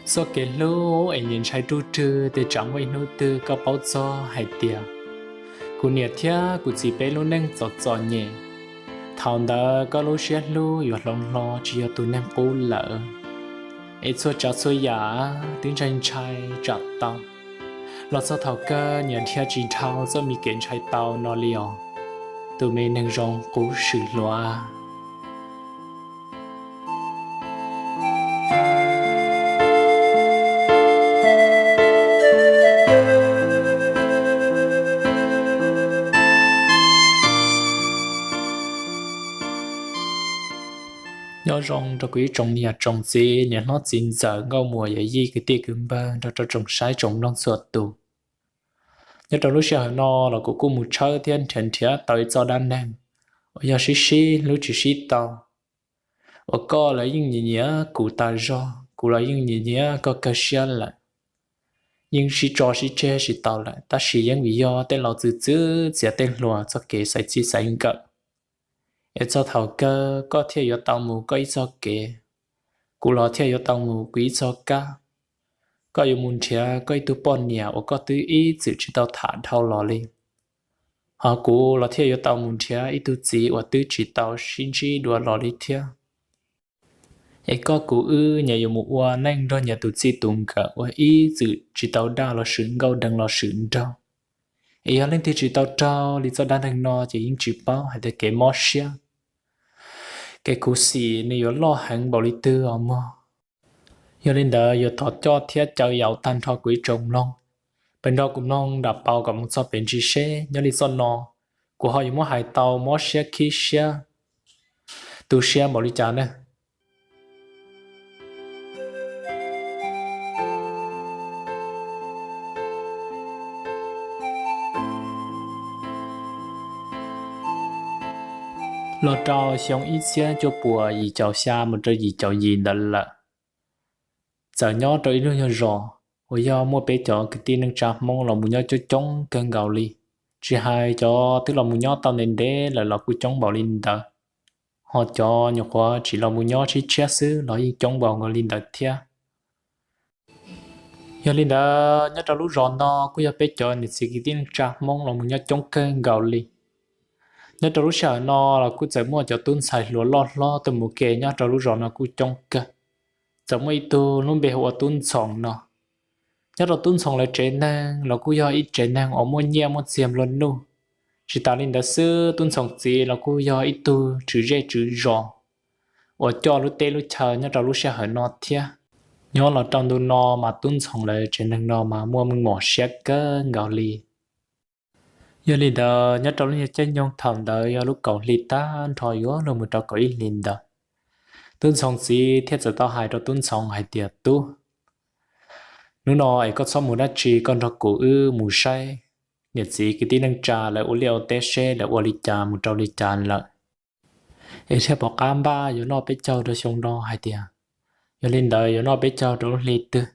Txoj kev hlub es nyias ntshai ruj rwg tej tsam muaj ib hnub twg koj paub txog hais tias kuv niam thiab kuv txiv peb lub neej txom txom nyem, thaum ntawd koj lub siab hlub yuav hloov hlo tsis yog tus neeg qub lawm. Es txhua tsav txhua yam twb ntshai ntshai tsam tau, los txog thaum kawg nyias dhia tsis dhau txoj me kev ntshai tau no li os, tus me neeg zoo qub swm hluas. Nyob zoo rau kuv ib tsoom niam tsoom txiv, niam hlob txiv ntxawm, nkauj muam yawm yij kwv tij kwv npawg nrog rau tsoom saib tsoom mloog txhua tus. Nyob rau lub sij hawm no los kuv kuj mus tshawb thiab nrhiav nrhiav tau ib txoj dab neeg uas yog sib sib hlub tsis sib tau, uas koj los yeej nyiam nyiam kuv tas zog, kuv los yeej nyiam nyiam koj kawg siab lawm. Yeej sib tso sib tseg tsis tau lawm, tab sis yeej vim yog tej laus txwv txwv txiav tej hluas txoj kev xaiv txij xaiv nkawm, es txog thaum kawg koj thiaj yuav tau mus koj ib txoj kev, kuv los thiaj yuav tau mus kuv ib txoj kab. Koj yuav mus nrhiav koj ib tug poj niam uas koj twb ib txwm tsis tau tham dhau los li, hos kuv los thiaj yuav tau mus nrhiav ib tug txiv uas twb tsis tau sib ntsib dua los li thiab. Es koj kuv wb nyias yuav mus ua neej nrog nyias tus txij tus nkawm uas ib txwm tsis tau daj los swm, nkauj deev los swm nraug. Es yog leej twg tsis tau raug li txoj dab neeg no ces yeej tsis paub hais tias kev mob siab, kev khuv xim nws yuav loj heev npaum li twg os mog. Yog li ntawd yuav thov coj thiab caw yaum tag nrho kuv ib tsoom mloog, pab nrog kuv mloog nram paus kom mus txog pem ntsis seb nyob li txoj no kuv ho yuav muab hais tau mob siab khib siab tu siab npaum li cas ne. Los rau xyoo ib txhiab cuaj puas yim caum xya mus rau yim caum yim ntawd lawm, txawm nyob rau ib lub nyuag zos uas yog muaj peb cov kwv tij neej tsa Hmoob los mus nyob coob coob kawg nkaus li. Tsis hais cov twb los mus nyob tau ntev ntev lawm los kuj coob npaum li ntawd, ho cov nyuam qhuav tsis los mus nyob tshiab tshiab xwb los yeej coob npaum nkaus li ntawd thiab. Yog li ntawd nyob rau lub zos no kuj yog peb cov niam txiv kwv tij neej tsa Hmoob los mus nyob coob kawg nkaus li. Nyob rau lub sij hawm no los kuj txawm muaj cov tub ntxhais hluas loj hlob tuaj mus ua ke nyob rau lub zos no kuj coob kawg. Txawm muaj ib tug lub npe hu ua Tub Ntxhoo no. Nyob rau Tub Ntxhoo lawv tsev neeg los kuj yog ib tsev neeg uas muaj nyiaj muaj txiag nplua nuj. Tsis tas li ntawd xwb, Tub Ntxhoo txiv los kuj yog ib tug tswv zej tswv zos uas coj lub teb lub chaw nyob rau lub sij hawm no thiab. Nyob los rau ntu no mas Tub Ntxhoo lawv tsev neeg no mas muaj meej mom siab kawg nkaus li. Yog li ntawd nyob rau lub caij nyoog thaum ntawd yog lub kaum hli tag nrho yuav luag mus rau kaum ib hli ntawd, Tub Ntxhoo txiv thiaj txawm tau hais rau Tub Ntxhoo hais tias, Tub, hnub no es koj txhob mus dab tsi, koj nrog kuv wb mus saib niam txiv kwv tij neej tsa lawv ua liaj ua teb seb lawv ua li cas mus rau li cas lawm, es thiaj pom qab npaj yuav noj peb caug rau xyoo no hais tias, yog li ntawd yuav noj peb caug rau lub hli twg,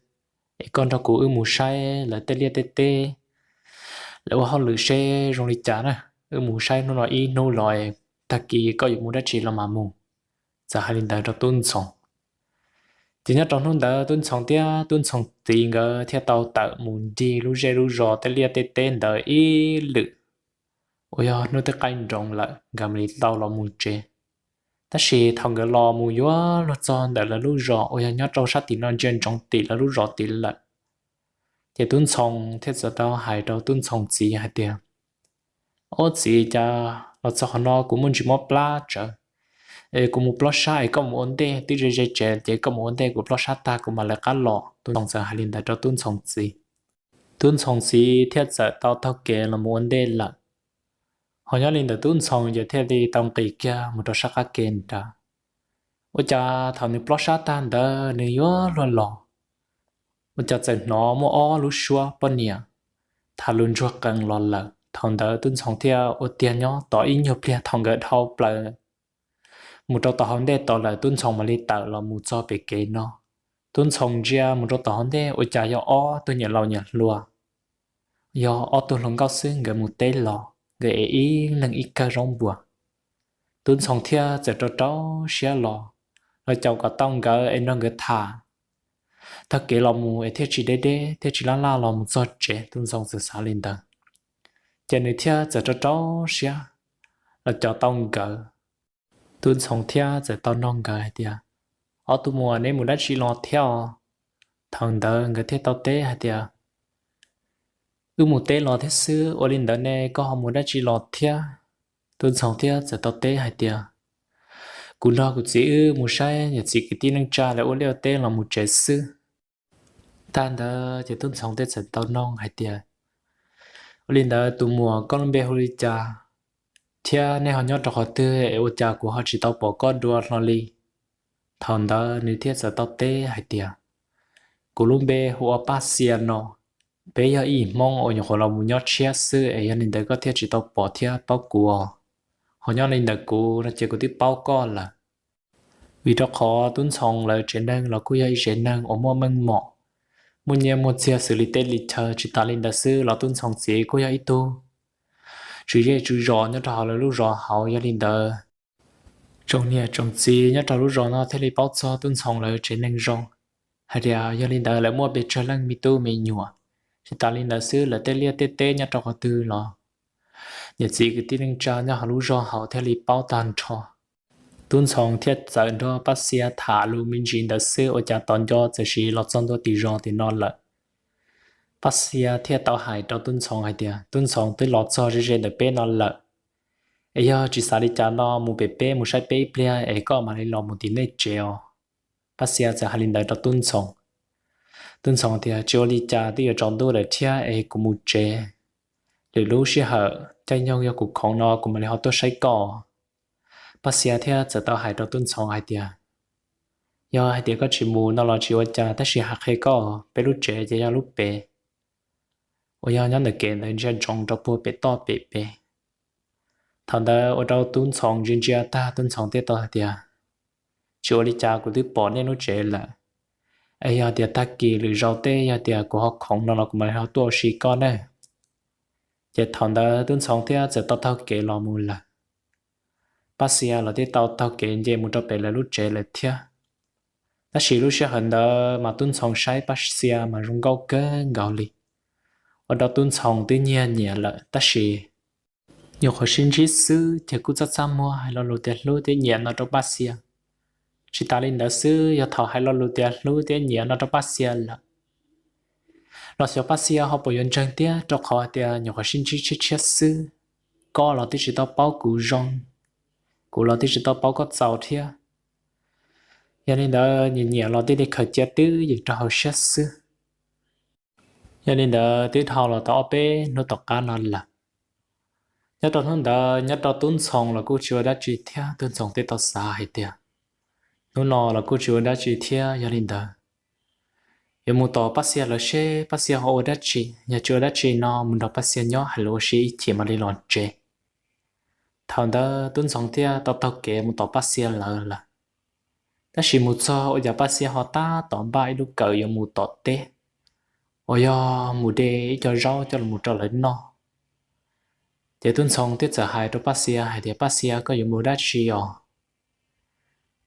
es koj nrog kuv wb mus saib lawv tej liaj tej teb, lawv ua hauj lwm seb zoo li cas na. Wb mus saib hnub no ib hnub los, tag kis koj yuav mus dab tsi los mas mus. Txawm hais li ntawd rau Tub Ntxhoo. Ces nyob rau hnub ntawd Tub Ntxhoo thiab Tub Ntxhoo txiv nkawd thiaj tau tawm mus ncig lub zej lub zos tej liaj tej teb ntawd ib lwm, uas yog hnub twb qaij nroos lawm nkawd mam li tau los mus tsev. Tab sis thaum nkawd los mus yuav luag txog ntawm lawv lub zos uas yog nyob rau sab tim no ntsia ntsoov tim lawv lub zos tid lawm, ces Tub Ntxhoo thiaj txawm tau hais rau Tub Ntxhoo txiv hais tias, Ob txiv, cas los txog qhov no kuv muaj ntsis mob plab tsawv, es kuv mus plob sab es koj mus ua ntej, twb ze ze tsev ces koj mus ua ntej, kuv plob sab tag kuv mam lawv qab los. Tub Ntxhoo txawm hais li ntawd rau Tub Ntxhoo txiv. Tub Ntxhoo txiv thiaj txawm tau taug kev los mus ua ntej lawm. Ho nyob li ntawd Tub Ntxhoo ces thiaj li tau nqis kiag mus rau sab qab ke nrad. Ua cas thaum nws plob sab tag ntawd nws yuav luag los, ua cas txawm hnov muaj ob lub suab poj niam tham lus ntsuag qees los lawm. Thaum ntawd Tub Ntxhoo thiaj ua tiag nyob tos ib nyuag pliag thaum nkawd dhau plaws mus rau tom hauv ntej tod lawm, Tub Ntxhoo mam li tawm los mus txog pem kev no. Tub Ntxhoo ntsia mus rau tom hauv ntej ua cas yog ob tug niam laus niam hluas, yog ob tug hluas nkauj xwb, nkawd mus teb los nkawd ev ib leeg ib kawm zaub npua. Tub Ntxhoo thiaj txawm rau rau siab los, los caum kom tau nkawd es nrog nkawd tham. taug kev los mus es thiaj tsis deb deb thiaj tsis laj laj los mus txog tsev, Tub Ntxhoo txawm xav li ntawd. Ces nws thiaj txawm rau rau siab los coj tau nkawd. Tub Ntxhoo thiaj txawm tau nug nkawd hais tias, Ob tug muam, neb mus dab tsi los thiab os? Thaum ntawd nkawd thiaj tau teb hais tias, Wb mus teb los thiab xwb, ua li ntawd ne koj ho mus dab tsi los thiab? Tub Ntxhoo thiaj txawm tau teb hais tias, Kuv nrog kuv txiv wb mus saib niam txiv kwv tij neej tsa lawv ua liaj teb los mus tsev xwb. Tag ntawd ces Tub Ntxhoo thiaj txawm tau nug hais tias, Ua li ntawd tus muam, koj lub npe hu li cas thiab nej ho nyob rau qhov twg es ua cas kuv ho tsis tau pom koj dua hlo li? Thaum ntawd nws thiaj txawm tau teb hais tias, Kuv lub npe hu ua Paj Xia no. Peb yog ib Hmoob uas nyuam qhuav los mus nyob tshiab xwb es yog li ntawd koj thiaj tsis tau pom thiab paub kuv os. Ho nyob li ntawm kuv no ces kuv twb paub koj lawm. Vim rau qhov Tub Ntxhoo lawv tsev neeg los kuj yog ib tsev neeg uas muaj meej mom, muaj nyiaj muaj txiag xws li teb li chaw. Tsis tas li ntawd xwb los Tub Ntxhoo txiv kuj yog ib tug tswv zej tswv zos nyob rau hauv lawv lub zos hauv. Yog li ntawd tsoom niam tsoom txiv nyob rau lub zos no thiaj li paub txog Tub Ntxhoo lawv tsev neeg zoo, hais tias yog li ntawd lawv muaj pes tsawg leej me tub me nyuam. Tsis tas li ntawd xwb, lawv tej liaj tej teb nyob rau qhov twg los niam txiv kwv tij neej tsa nyob hauv lub zos hauv thiaj li paub tag nrho. Tub Ntxhoo thiaj txawm nrog Paj Xia tham lus me ntsis ntawd xwb, ua cas tos nco txawm sim los txog ntua tim zos tim no lawm. Paj Xia thiaj tau hais rau Tub Ntxhoo hais tias, Tub Ntxhoo, twb los txog ze ze ntawm peb no lawm, es yog tsis xav li cas no mus pem peb mus saib peb ib pliag es koj mam li los mus tim nej tsev os. Paj Xia txawm hais li ntawd rau Tub Ntxhoo. Tub Ntxhoo tias, Tsis ua li cas, twb yuav tsaus ntuj lawm thiab es kuv mus tsev, lwm lub sij hawm caij nyoog yog kuv khoom no kuv mam li ho tuaj saib koj. Paj Xia thiaj txawm tau hais rau Tub Ntxhoo hais tias, Yog hais tias koj tsis mus no los tsis ua cas, tab sis hais qhia koj, peb lub tsev ces yog lub pem uas yog nyob ntawm kev ntawd ntsia ntsoov rau puag pem toj pem peb. Thaum ntawd ua rau Tub Ntxhoo ntsia ntsia tag, Tub Ntxhoo thiaj tau hais tias, Tsis ua li cas, kuv twb pom nej lub tsev lawm, es yog tias tag kis lwm zaus tej yog tias kuv ho khoom no los kuv mam li ho tuaj ua si koj nawb. Ces thaum ntawd Tub Ntxhoo thiaj txawm tau taug kev los mus lawm. Paj Xia los thiaj tau taug kev nce mus rau pem lawv lub tsev lawm thiab. Tab sis lub sij hawm ntawd mas Tub Ntxhoo saib Paj Xia mas zoo nkauj kawg nkaus li, ua rau Tub Ntxhoo twb nyiag nyiam lawm tab sis nyuam qhuav sib ntsib xwb ces kuj txaj txaj muag hais lo lus tias hlub thiab nyiam no rau Paj Xia. Tsis tas li ntawd xwb, yog thaum hais lo lus tias hlub thiab nyiam no rau Paj Xia lawm los xyov Paj Xia ho puas yuav ntseeg thiab, rau qhov tias nyuam qhuav sib ntsib tshiab tshiab xwb, koj los twb tsis tau paub kuv zoo, kuv los twb tsis tau paub koj txaus thiab. Yog li ntawd nyiam nyiam los thiaj li khaws cia twb ywm rau hauv siab xwb. Yog li ntawd twb dhau los tau ob peb hnub tom qab no lawm. Nyob rau hnub ntawd nyob rau Tub Ntxhoo los kuj tsis ua dab tsi thiab, Tub Ntxhoo thiaj tau xav hais tias, hnub no los kuj tsis ua dab tsi thiab, yog li ntawd yuav mus tom Paj Xia lawv seb Paj Xia ho ua dab tsi, yog tsis ua dab tsi no mus nrog Paj Xia nyob hais lus ua si ib chim mam li los tsev. Thaum ntawd Tub Ntxhoo thiaj tau taug kev mus tom Paj Xia lawv lawm. Tab sis mus txog ua cas Paj Xia ho tab tom npaj ib lub kawm yuav mus tom teb uas yog mus de ib co zaub coj los rau lawv noj. Ces Tub Ntxhoo thiaj txawm hais rau Paj Xia hais tias, Paj Xia, koj yuav mus dab tsi os?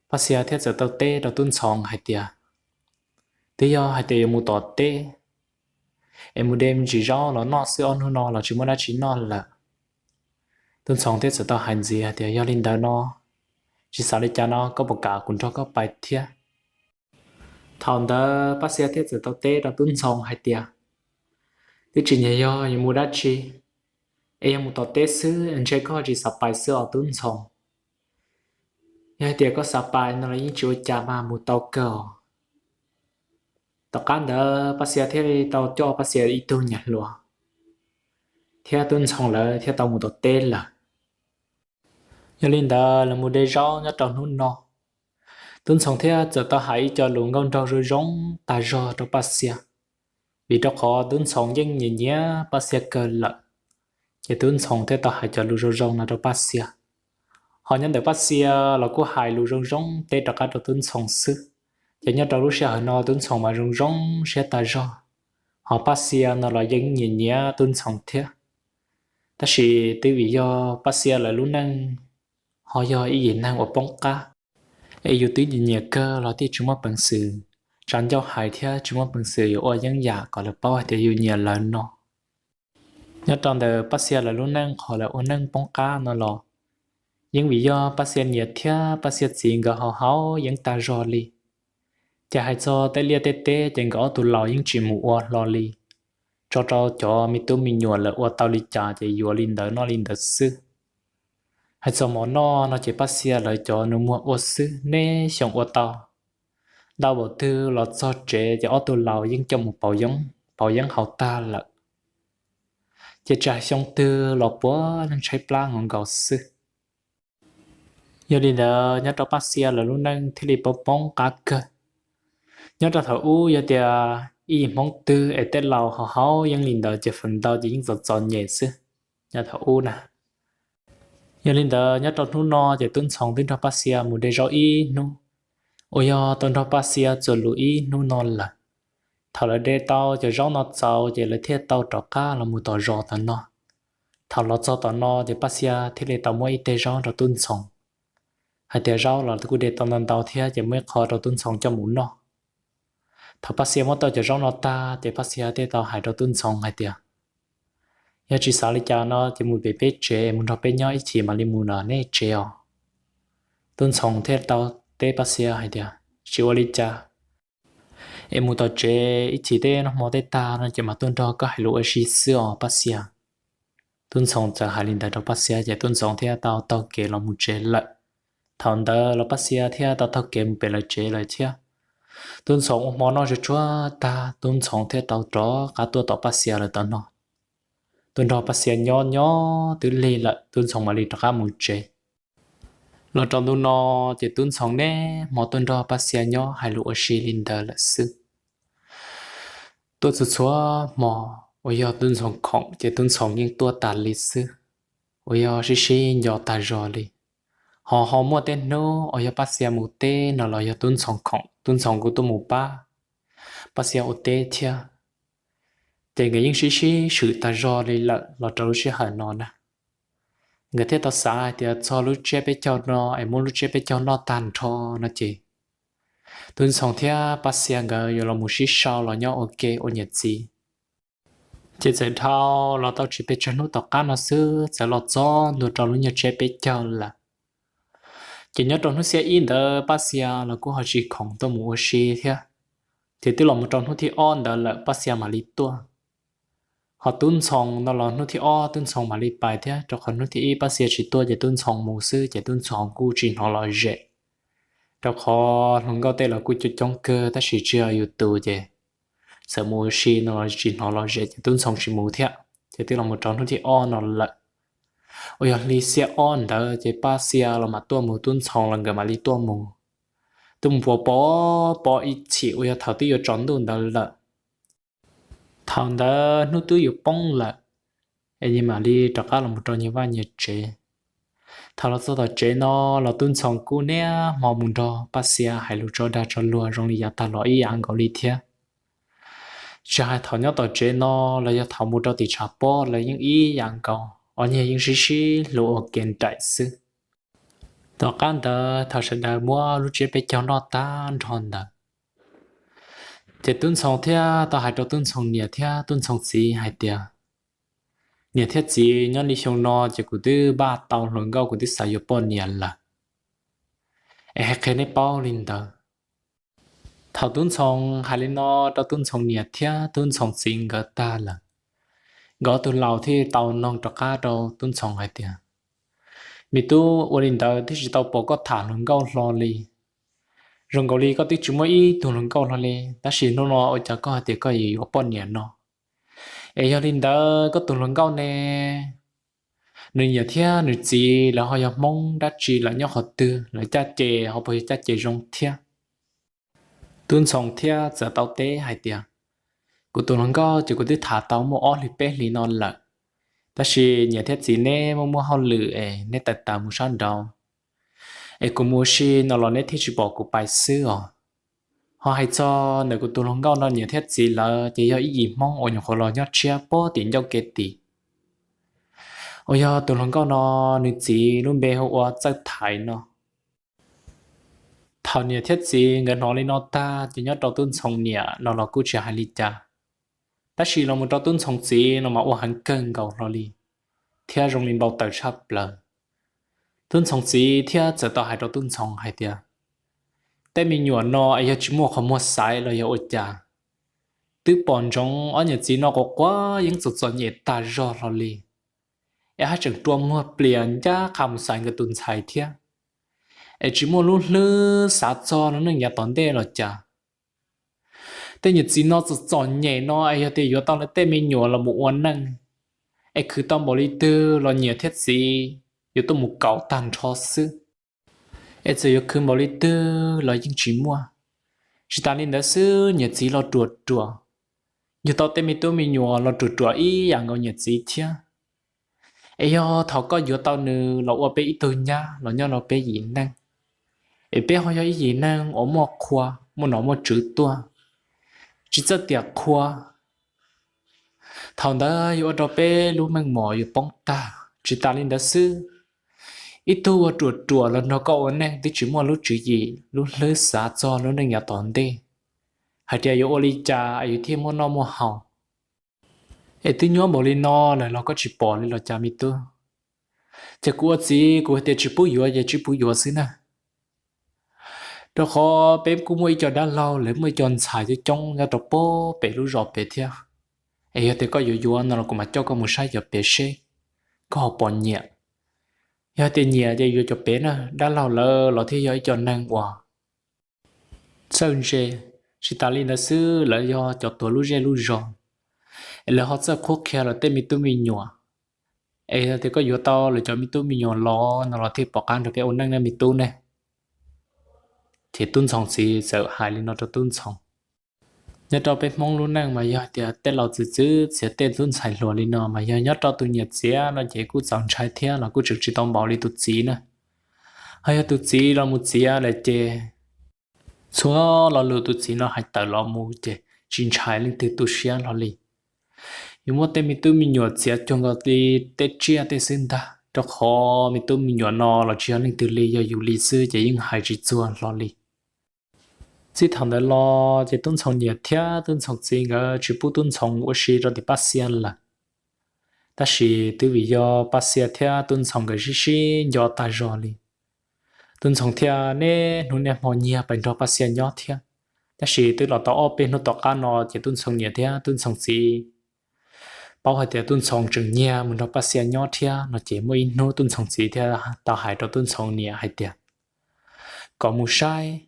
Paj Xia thiaj txawm tau teb rau Tub Ntxhoo hais tias, twb yog hais tias yuav mus tom teb es mus de me ntsis zaub los noj xwb, ob hnub no los tsis muaj dab tsi noj lawm. Tub Ntxhoo thiaj txawm tau hais ntxiv hais tias, yog li ntawd no tsis xav li cas no koj puas kam kuv nrog koj pais thiab? Thaum ntawd Paj Xia thiaj txawm tau teb rau Tub Ntxhoo hais tias, twb tsis nyiam yog yuav mus dab tsi, es yog mus tom teb xwb ntshe koj tsis xav pais xwb os Tub Ntxhoo. Yog hais tias koj xav pais no los yeej tsis ua cas mas mus tau kawg os. Tom qab ntawd Paj Xia thiaj li tau coj Paj Xia ib tug niam hluas thiab Tub Ntxhoo lawv thiaj tau mus tom teb lawm. Yog li ntawd los mus de zaub nyob rau hnub no, Tub Ntxhoo thiaj txawm tau hais ib co lus nkauj nraug zoo zoo tag zog rau Paj Xia, vim rau qhov Tub Ntxhoo yeej nyiam nyiam Paj Xia kawg lawm. Ces Tub Ntxhoo thiaj tau hais cov lus zoo zoo no rau Paj Xia. Ho nyob ntawm Paj Xia los kuj hais lus zoo zoo teb rov qab rau Tub Ntxhoo xwb. Ces nyob rau lub sij hawm no Tub Ntxhoo mas zoo zoo siab tag zog, ho Paj Xia no los yeej nyiam nyiam Tub Ntxhoo thiab. Tab sis twb vim yog Paj Xia lawv lub neej ho yog ib yim neeg uas poob qab, es yus twb nyiam nyiam kawg los thiaj tsis muaj peev xwm tsa ncauj hais thiab tsis muaj peev xwm yuav ua yeeb yam kom lawv paub hais tias yus nyiam lawv no. Nyob rau ntawm Paj Xia lawv lub neej qhov lawv ua neej poob qab no los yeej vim yog Paj Xia niam thiab Paj Xia txiv nkawd haus haus yeeb tag zog li. Ces hais txog tej liaj tej teb ces nkawd ob tug laus yeej tsis mus ua hlo li, tso rau cov me tub me nyuam lawv ua tau li cas ces yuav li ntawd noj li ntawd xwb. Hais txog mov noj no ces Paj Xia lawv cov nus muag ua xwb, neb xyoo ua tau ntau npaum twg los txog tsev ces ob tug laus yeej coj mus pauv yeeb haus tag lawm. Ces tsam xyoo twg los puav leej tshaib plab nkaus nkaus xwb. Yog li ntawd nyob rau Paj Xia lawv lub neej thiaj li poob poob qab kawg. Nyob rau thaum ub yog tias ib yim Hmoob twg es tej laus haus haus yeeb li ntawd ces feem ntau ces yeej txom txom nyem xwb nyob thaum ub na. Yog li ntawd nyob rau hnub no ces Tub Ntxhoo twb nrog Paj Xia mus de zaub ib hnub, uas yog tau nrog Paj Xia txuas lus ib hnub no lawm. Thaum lawv de tau cov zaub no txaus ces lawv thiaj tau rov qab los mus tom zos tom no. Thaum los txog tom no ces Paj Xia thiaj li tau muab ib teg zaub rau Tub Ntxhoo, hais tias zaub los kuj de tau ntau ntau thiab ces muaj ib qho rau Tub Ntxhoo coj mus noj. Thaum Paj Xia muab tau cov zaub no tag ces Paj Xia thiaj tau hais rau Tub Ntxhoo hais tias, yog tsis xav li cas no ces mus pem peb tsev mus nrog peb nyob ib chim mam li mus nram nej tsev os. Tub Ntxhoo thiaj tau teb Paj Xia hais tias, tsis ua li cas, es mus tom tsev ib chim tej noj hmo tej tag no ces mam tuaj nrog koj hais lus ua si xwb os Paj Xia. Tub Ntxhoo txawm hais li ntawd rau Paj Xia ces Tub Ntxhoo thiaj tau taug kev los mus tsev lawm. Thaum ntawd los Paj Xia thiaj tau taug kev mus pem lawv tsev lawm thiab. Tub Ntxhoo ua hmo noj tsuag tsuag tag, Tub Ntxhoo thiaj tau rov qab tuaj tom Paj Xia lawv tom no. Tuaj nrog Paj Xia nyob nyob twb lig lawm, Tub Ntxhoo mam li rov qab mus tsev. Los rau ntu no ces Tub Ntxhoo niaj hmo tuaj nrog Paj Xia nyob hais lus ua si li ntawd lawm xwb. Tuaj txhua txhua hmo, uas yog Tub Ntxhoo khoom ces Tub Ntxhoo yeej tuaj tas li xwb, uas yog sib sib nco tag zog li. Ho ho muaj tej hnub uas yog Paj Xia mus teb no los yog Tub Ntxhoo khoom, Tub Ntxhoo kuj tuaj mus pab Paj Xia ua teb thiab. Ces nkawd yeej sib sib swm tag zog li lawm los rau lub sij hawm no na. Nkawd thiaj tau xav hais tias txog lub tsiab peb caug no es muab lub tsiab peb caug noj tag nrho no ces Tub Ntxhoo thiab Paj Xia nkawd yuav los mus sib sau los nyob ua ke ua niam txiv. Ces txawm dhau los tau tsis pes tsawg hnub tom qab no xwb txawm los txog ntua rau lub nyuag tsiab peb caug lawm. Ces nyob rau hnub xiab ib ntawd Paj Xia los kuj ho tsis khoom tuaj mus ua si thiab. Ces twb los mus rau hnub thib ob ntawd lawm Paj Xia mam li tuaj. Ho Tub Ntxhoo no los hnub thib ob Tub Ntxhoo mam li pais thiab, rau qhov hnub thib ib Paj Xia tsis tuaj ces Tub Ntxhoo mus xwb ces Tub Ntxhoo kuj tsis hnov lom zem. Rau qhov hluas nkauj tej los kuj coob coob kawg tab sis tsis yog yus tus ces txawm mus ua si no los tsis hnov lom zem ces Tub Ntxhoo tsis mus thiab. Ces twb los mus rau hnub thib ob no lawm, uas yog hli xiab ob ntawd ces Paj Xia los mam tuaj mus, Tub Ntxhoo los nkawd mam li tuaj mus. Tuaj mus pov pov ib chim uas yog thaum twb yuav tsaus ntuj ntawd lawm. Thaum ntawd hnub twb yuav poob lawm, es nyias mam li rov qab los mus rau nyias vaj nyias tsev. Thaum los txog tom tsev no los Tub Ntxhoo kuj niaj hmo mus nrog Paj Xia hais lus tso dag tso luag zoo li yav tag los ib yam nkaus li thiab. Tsis hais thaum nyob tom tsev no los yog thaum mus rau tim tshav pob los yeej ib yam nkaus, ob niag yeej sib sib hlub ua ke nraim xwb. Tom qab ntawd thaum sawv daws muab lub tsiab peb caug noj tag nrho ntawd, ces Tub Ntxhoo thiaj tau hais rau Tub Ntxhoo niam thiab Tub Ntxhoo txiv hais tias, niam thiab txiv, nyob li xyoo no ces kuv twb npaj tau hluas nkauj, kuv twb xav yuav poj niam lawm, es hais qhia nej paub li ntawd. Thaum Tub Ntxhoo hais li no rau Tub Ntxhoo niam thiab Tub Ntxhoo txiv nkawd tag lawm, nkawd ob tug laus thiaj tau noog rov qab rau Tub Ntxhoo hais tias, me tub, ua li ntawd twb tsis tau pom koj tham hluas nkauj hlo li. Zoo nkaus li koj twb tsis muaj ib tug hluas nkauj hlo li, tab sis hnub no ua cas koj hais tias koj yuav yuav poj niam no? Es yog li ntawd koj tus hluas nkauj ne, nws niam thiab nws txiv lawv ho yog Hmoob dab tsi, lawv nyob qhov twg, lawv caj ces ho puas yog caj ces zoo thiab? Tub Ntxhoo thiaj txawm tau teb hais tias, kuv tus hluas nkauj ces kuv twb tham tau muaj ob hlis peb hlis no lawm, tab sis niam thiab txiv neb muaj muaj hauj lwm es neb tawm tas mus sab nraud, es kuv mus ua si no los neb thiaj tsis pom kuv pais xwb os. Ho hais txog ntawm kuv tus hluas nkauj no niam thiab txiv lawv ces yog ib yim Hmoob uas nyuam qhuav los nyob tshiab puag tim ncauj kev tid. Uas yog tus hluas nkauj no nws txiv lub npe hu ua Txawj Thaiv no. Thaum niam thiab txiv nkawd hnov li no tag ces nyob rau Tub Ntxhoo niam no los kuj tsis hais li cas, tab sis los mus rau Tub Ntxhoo txiv no mas ua heev kawg nkaus hlo li, thiab zoo li npau taws tshaj plaws. Tub Ntxhoo txiv thiaj txawm tau hais rau Tub Ntxhoo hais tias, tej me nyuam no es yog tsis muaj qhov muag xaiv los yog ua cas, twb pom ntsoov ob niam txiv no quav quav yeeb txom txom nyem tag zog hlo li, es haj tseem rua muag plias ncaj qha mus xaiv nkawd tus ntxhais thiab, es tsis muaj lub hlwb xav txog lub neej yav tom ntej los cas. Tej niam txiv no txom txom nyem no es yog tias yuav tau lawv tej me nyuam los mus ua neej, es khwv tau npaum li twg los niam thiab txiv yuav tuaj mus kaum tag nrho xwb, es txawm yuav khwv npaum li twg los yeej tsis muaj. Tsis tas li ntawd xwb, niam txiv los ruam ruam, yug tau tej me tub me nyuam los ruam ruam ib yam nkaus niam txiv thiab. Es yog thaum koj yuav tau nws los ua peb ib tug nyab los nyob rau peb yim neej, es peb ho yog ib yim neeg uas muaj qhua, muaj nom muaj tswv tuaj, tsis txawj tiam qhua, thaum ntawd yuav ua rau peb lub meej mom yuav poob tag. Tsis tas li ntawd xwb, ib tug uas ruam ruam los nrog koj ua neej twb tsis muaj lub tswv yim lub hlwb xav txog lub neej yav tom ntej, hais tias yuav ua li cas es yus thiaj muaj noj muaj haus. Es twb nyob npaum li no lawm los koj tsis pom li los cas me tub? Ces kuv ua txiv kuv hais tias tsis pub yuav ces tsis pub yuav xwb na. Rau qhov peb kuj muaj ib co dab laug, lawv muaj ib co ntxhais coob coob nyob rau pem lub zos pem thiab. Es yog tias koj yuav yuav no los kuv mam coj koj mus saib cov pem seb koj ho puas nyiam. Yog tias nyiam ces yuav cov pem na, dab laug lawv los thiaj yog ib co neeg uas txawj ntse. Tsis tas li ntawd xwb, lawv yog cov tuav lub zej lub zos, es lawv ho txawj qhuab qhia lawv tej me tub me nyuam. Es yog tias koj yuav tau lawv cov me tub me nyuam los no los thiaj pom qab nrog peb ua neej ne me tub ne. Ces Tub Ntxhoo txiv txawm hais li no rau Tub Ntxhoo. Nyob rau peb Hmoob lub neej mas yog tias tej laus txwv txwv txiav tej tub ntxhais hluas li no mas yog nyob rau tus niam txiav no ces kuj txaus ntshai thiab los kuj tseem tsis tau npaum li tus txiv na. Ho yog tus txiv los mus txiav lawm ces txhua lo lus tus txiv no hais tawm los mus ces tsis ntshai leej twg tu siab hlo li. Yus muaj tej me tub me nyuam txiav cuag nkaus li tej tsiaj tej xwb ntag, rau qhov me tub me nyuam no los tsis yog leej twg li, yog yus li xwb ces yeej hais tsis txuag hlo li. Txij thaum ntawd los ces Tub Ntxhoo niam thiab Tub Ntxhoo txiv nkawd tsis pub Tub Ntxhoo ua si rau tim Paj Xia lawm. Tab sis twb vim yog Paj Xia thiab Tub Ntxhoo nkawd sib sib nco tag zog li, Tub Ntxhoo thiaj niaj hnub niaj hmo nyiag pais nrog Paj Xia nyob thiab. Tab sis twb los tau ob peb hnub tom qab no ces Tub Ntxhoo niam thiab Tub Ntxhoo txiv paub hais tias Tub Ntxhoo tseem nyiag mus nrog Paj Xia nyob thiab no ces muaj ib hnub Tub Ntxhoo txiv thiaj tau hais rau Tub Ntxhoo niam hais tias kom mus saib,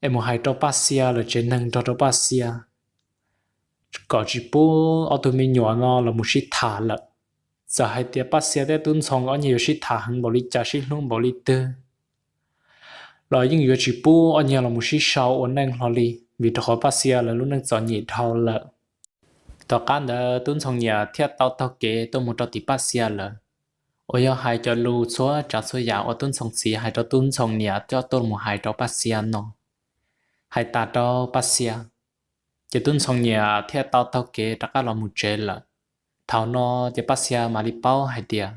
es mus hais rau Paj Xia lawv tsev neeg nrog rau Paj Xia kom tsis pub ob tug me nyuam no los mus sib tham lawm. Txawm hais tias Paj Xia thiab Tub Ntxhoo ob niag yuav sib tham heev npaum li cas, sib hlub npaum li twg los yeej yuav tsis pub ob niag los mus sib sau ua neej hlo li, vim rau qhov Paj Xia lawv lub neej txom nyem dhau lawm. Tom qab ntawd Tub Ntxhoo niam thiaj tau taug kev tuaj mus rau tim Paj Xia lawm, uas yog hais cov lus txhua tsav txhua yam uas Tub Ntxhoo txiv hais rau Tub Ntxhoo niam coj tuaj mus hais rau Paj Xia no. Hais tas rau Paj Xia, ces Tub Ntxhoo niam thiaj tau taug kev rov qab los mus tsev lawm. Thaum no ces Paj Xia mam li paub hais tias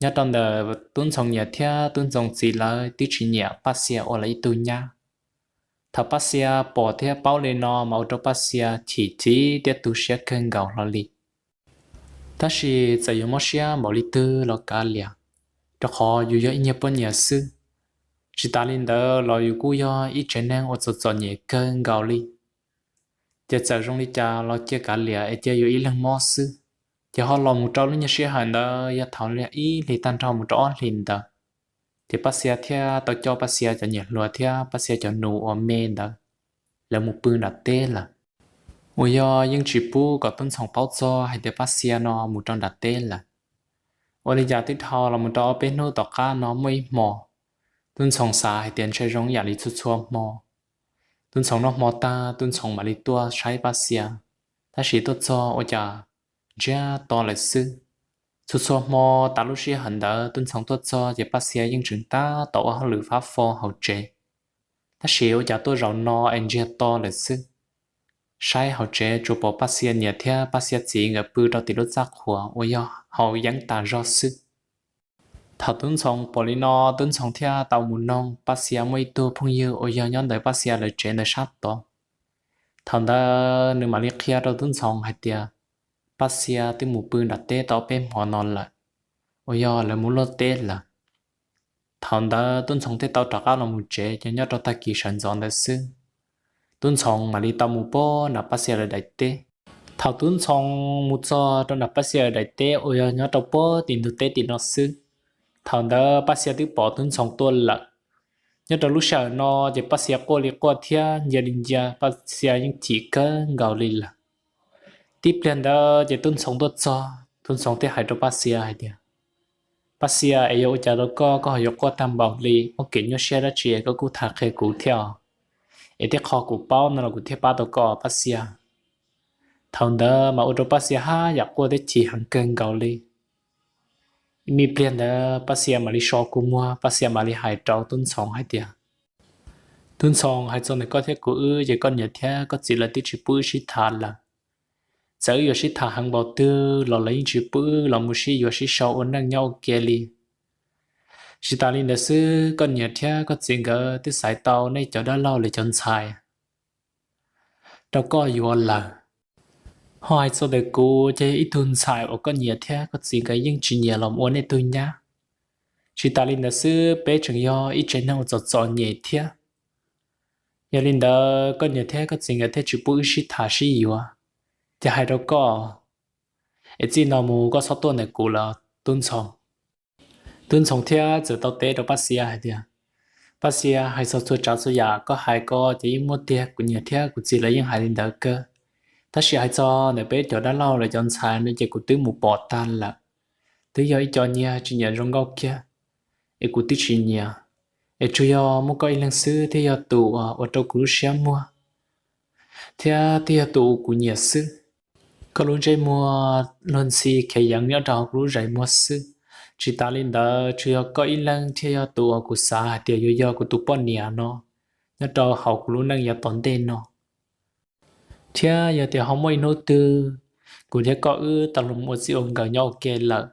nyob rau ntawm Tub Ntxhoo niam thiab Tub Ntxhoo txiv lawv twb tsis nyiam Paj Xia ua lawv ib tug nyab. Thaum Paj Xia pom thiab paub li no mas ua rau Paj Xia chim chim thiab tu siab kawg nkaus hlo li. Tab sis txawm yuav mob siab npaum li twg los kav liam, rau qhov yus yog ib niag poj niam xwb. Tsis tas li ntawd los yus kuj yog ib tsev neeg uas txom txom nyem kawg nkaus li. Ces txawm zoo li cas los cia kav liam es cia yus ib leeg mob xwb. Ces ho los mus rau lub nyuag sij hawm ntawd yog thaum ib hlis tag nrho mus rau ob hlis ntawd, ces Paj Xia thiaj tau coj Paj Xia cov niam hluas thiab Paj Xia cov nus uas me ntawd, lawv mus pw nram teb lawm. Uas yog yeej tsis pub kom Tub Ntxhoo paub txog hais tias Paj Xia no mus rau nram teb lawm. Ua li cas twb dhau los mus rau ob peb hnub tom qab no muaj ib hmo, Tub Ntxhoo xav hais tias ntshe zoo yam li txhua txhua hmo. Tub Ntxhoo noj hmo tag, Tub Ntxhoo mam li tuaj saib Paj Xia, tab sis tuaj txog ua cas ntsiag to lawm xwb. Txhua txhua hmo tas lub sij hawm ntawd Tub Ntxhoo tuaj txog ces Paj Xia yeej tseem tab tom ua hauj lwm fab fo hauv tsev, tab sis ua cas tuaj zaum no es ntsiag to lawm xwb. Saib hauv tsev tsuas pom Paj Xia niam thiab Paj Xia txiv nkawd pw rau tim lub txaj qhua uas yog haus yeeb tas zog xwb. Thaum Tub Ntxhoo pom li no, Tub Ntxhoo thiaj tau mus noog Paj Xia muaj ib tug phooj ywg uas yog nyob ntawm Paj Xia lawv tsev ntawm sab tod. Thaum ntawd nws mam li qhia rau Tub Ntxhoo hais tias Paj Xia twb mus pw nram teb tau peb hmo no lawm, uas yog lawv mus luaj teb lawm. Thaum ntawd Tub Ntxhoo thiaj tau rov qab los mus tsev, ces nyob rau tag kis sawv ntxov ntawd xwb, Tub Ntxhoo mam li tau mus pog nram Paj Xia lawv daim teb. Thaum Tub Ntxhoo mus txog rau nram Paj Xia lawv daim teb uas yog nyob rau pog tim ntug teb tim no xwb, thaum ntawd Paj Xia twb pom Tub Ntxhoo tuaj lawm. Nyob rau lub sij hawm no ces Paj Xia quaj li quaj thiab ncia li ncia, Paj Xia yeej chim kawg nkaus li lawm. Tib pliag ntawd ces Tub Ntxhoo tuaj txog, Tub Ntxhoo thiaj hais rau Paj Xia hais tias, Paj Xia, es yog ua cas rau koj, koj ho yuav quaj tag npaum li, muaj kev nyuaj siab dab tsi es koj kuj tham qhia kuv thiab os, es tej qho kuv paub no los kuv thiaj pab tau koj, Paj Xia. Thaum ntawd mas ua rau Paj Xia haj yam quaj thiab chim heev kawg nkaus li. Ib me pliag ntawd Paj Xia mam li so kua muag, Paj Xia mam li hais rau Tub Ntxhoo hais tias, Tub Ntxhoo, hais txog ntawm koj thiab kuv wb ces koj niam thiab koj txiv lawv twb tsis pub wb sib tham lawm. Txawm wb yuav sib tham heev npaum twg los lawv yeej tsis pub wb los mus sib yuav sib sau ua neej nyob ua ke li. Tsis tas li ntawd xwb, koj niam thiab koj txiv nkawd twb xaiv tau nej cov dab laug lawv cov ntxhais rau koj yuav lawm. Ho hais txog ntawm kuv ces yog ib tug ntxhais uas koj niam thiab koj txiv nkawd yeej tsis nyiam los ua nej tug nyab. Tsis tas li ntawd xwb, peb tseem yog ib tsev neeg uas txom txom nyem thiab. Yog li ntawd koj niam thiab koj txiv nkawd thiaj tsis pub wb sib tham sib yuav. Ces hais rau koj, es txij no mus koj txhob tuaj ntawm kuv lawm, Tub Ntxhoo. Tub Ntxhoo thiaj txawm tau teb rau Paj Xia hais tias, Paj Xia, hais txog txhua tsav txhua yam koj hais ko ces yeej muaj tiag, kuv niam thiab kuv txiv lawv yeej hais li ntawd kawg. Tab sis hais txog ntawm peb cov dab laug lawv cov ntxhais no ces kuv twb mus pom tag lawm. Twb yog ib co nyiag tsis nyiam zoo nkauj kiag, es kuv twb tsis nyiam. Es tsuas yog muaj koj ib leeg xwb thiaj yog tus uas ua rau kuv lub siab muag, thiab twb yog tus uas kuv nyiam xwb. Koj lub ntsej muag luag ntxhi khiav yeev nyob rau hauv kuv lub zeem muag xwb. Tsis tas li ntawd, tsuas yog koj ib leeg thiaj yog tus uas kuv xav hais tias yuav yog kuv tus poj niam no nyob rau hauv kuv lub neej yav tom ntej no. Thiab yog tias ho muaj ib hnub twg kuv thiab koj wb tau los ua txij ua nkawm nyob ua ke lawm,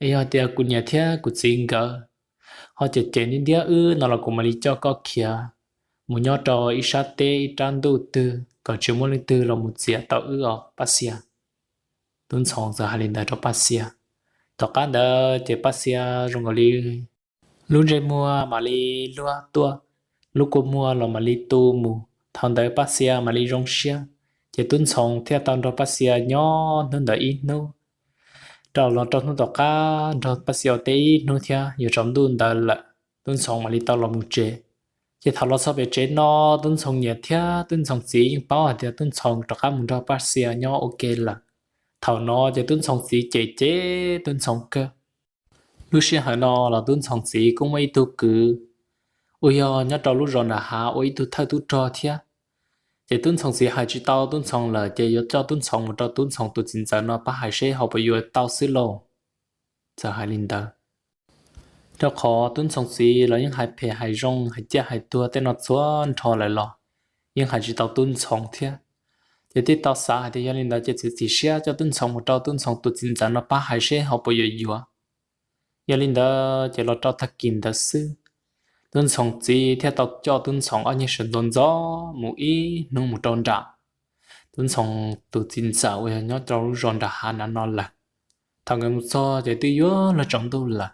es yog tias kuv niam thiab kuv txiv nkawd ho cem cem ntiab ntiab wb no los kuv mam li coj koj khiav mus nyob rau ib sab teb ib rab ntuj twg kom tsis muaj leej twg los mus txiav tau wb os Paj Xia. Tub Ntxhoo txawm hais li ntawd rau Paj Xia. Tom qab ntawd ces Paj Xia zoo nkaus li lub ntsej muag mam li luag tuaj, lub kua muag los mam li tu mus. Thaum ntawd Paj Xia mam li zoo siab, ces Tub Ntxhoo thiaj tau nrog Paj Xia nyob hnub ntawd ib hnub. Rau los rau hnub tom qab nrog Paj Xia ua teb ib hnub thiab yuav tsaus ntuj ntawd lawm, Tub Ntxhoo mam li tau los mus tsev. Ces thaum los txog pem tsev no, Tub Ntxhoo niam thiab Tub Ntxhoo txiv yeej paub hais tias Tub Ntxhoo rov qab mus nrog Paj Xia nyob ua ke lawm. Thaum no ces Tub Ntxhoo txiv cem cem Tub Ntxhoo kawg. Lub sij hawm no los Tub Ntxhoo txiv kuj muaj ib tug kwv uas yog nyob rau lub zos nram hav ua ib tug thawj tub rog thiab. Ces Tub Ntxhoo txiv hais tsis tau Tub Ntxhoo lawm ces yuav coj Tub Ntxhoo mus rau Tub Ntxhoo tus txiv ntxawm no pab hais seb ho puas yuav tau xwb lauj. Txawm hais li ntawd. Rau qhov Tub Ntxhoo txiv los yeej hais phem hais zoo hais ciaj hais tuag tej no txhua nrho lawm los yeej hais tsis tau Tub Ntxhoo thiab. Ces thiaj tau xav hais tias yog li ntawd ces txiav txim siab coj Tub Ntxhoo mus rau Tub Ntxhoo tus txiv ntxawm no pab hais seb ho puas yuav yuav. Yog li ntawd ces los rau tag kis ntawd xwb, Tub Ntxhoo txiv thiaj tau coj Tub Ntxhoo ob niag sawv ntxov ntxov mus ib hnub mus rau nram Tub Ntxhoo tus txiv ntxawm uas yog nyob rau lub zos nram hav nram no lawm. Thaum nkawd mus txog ces twb yuav luag tsaus ntuj lawm.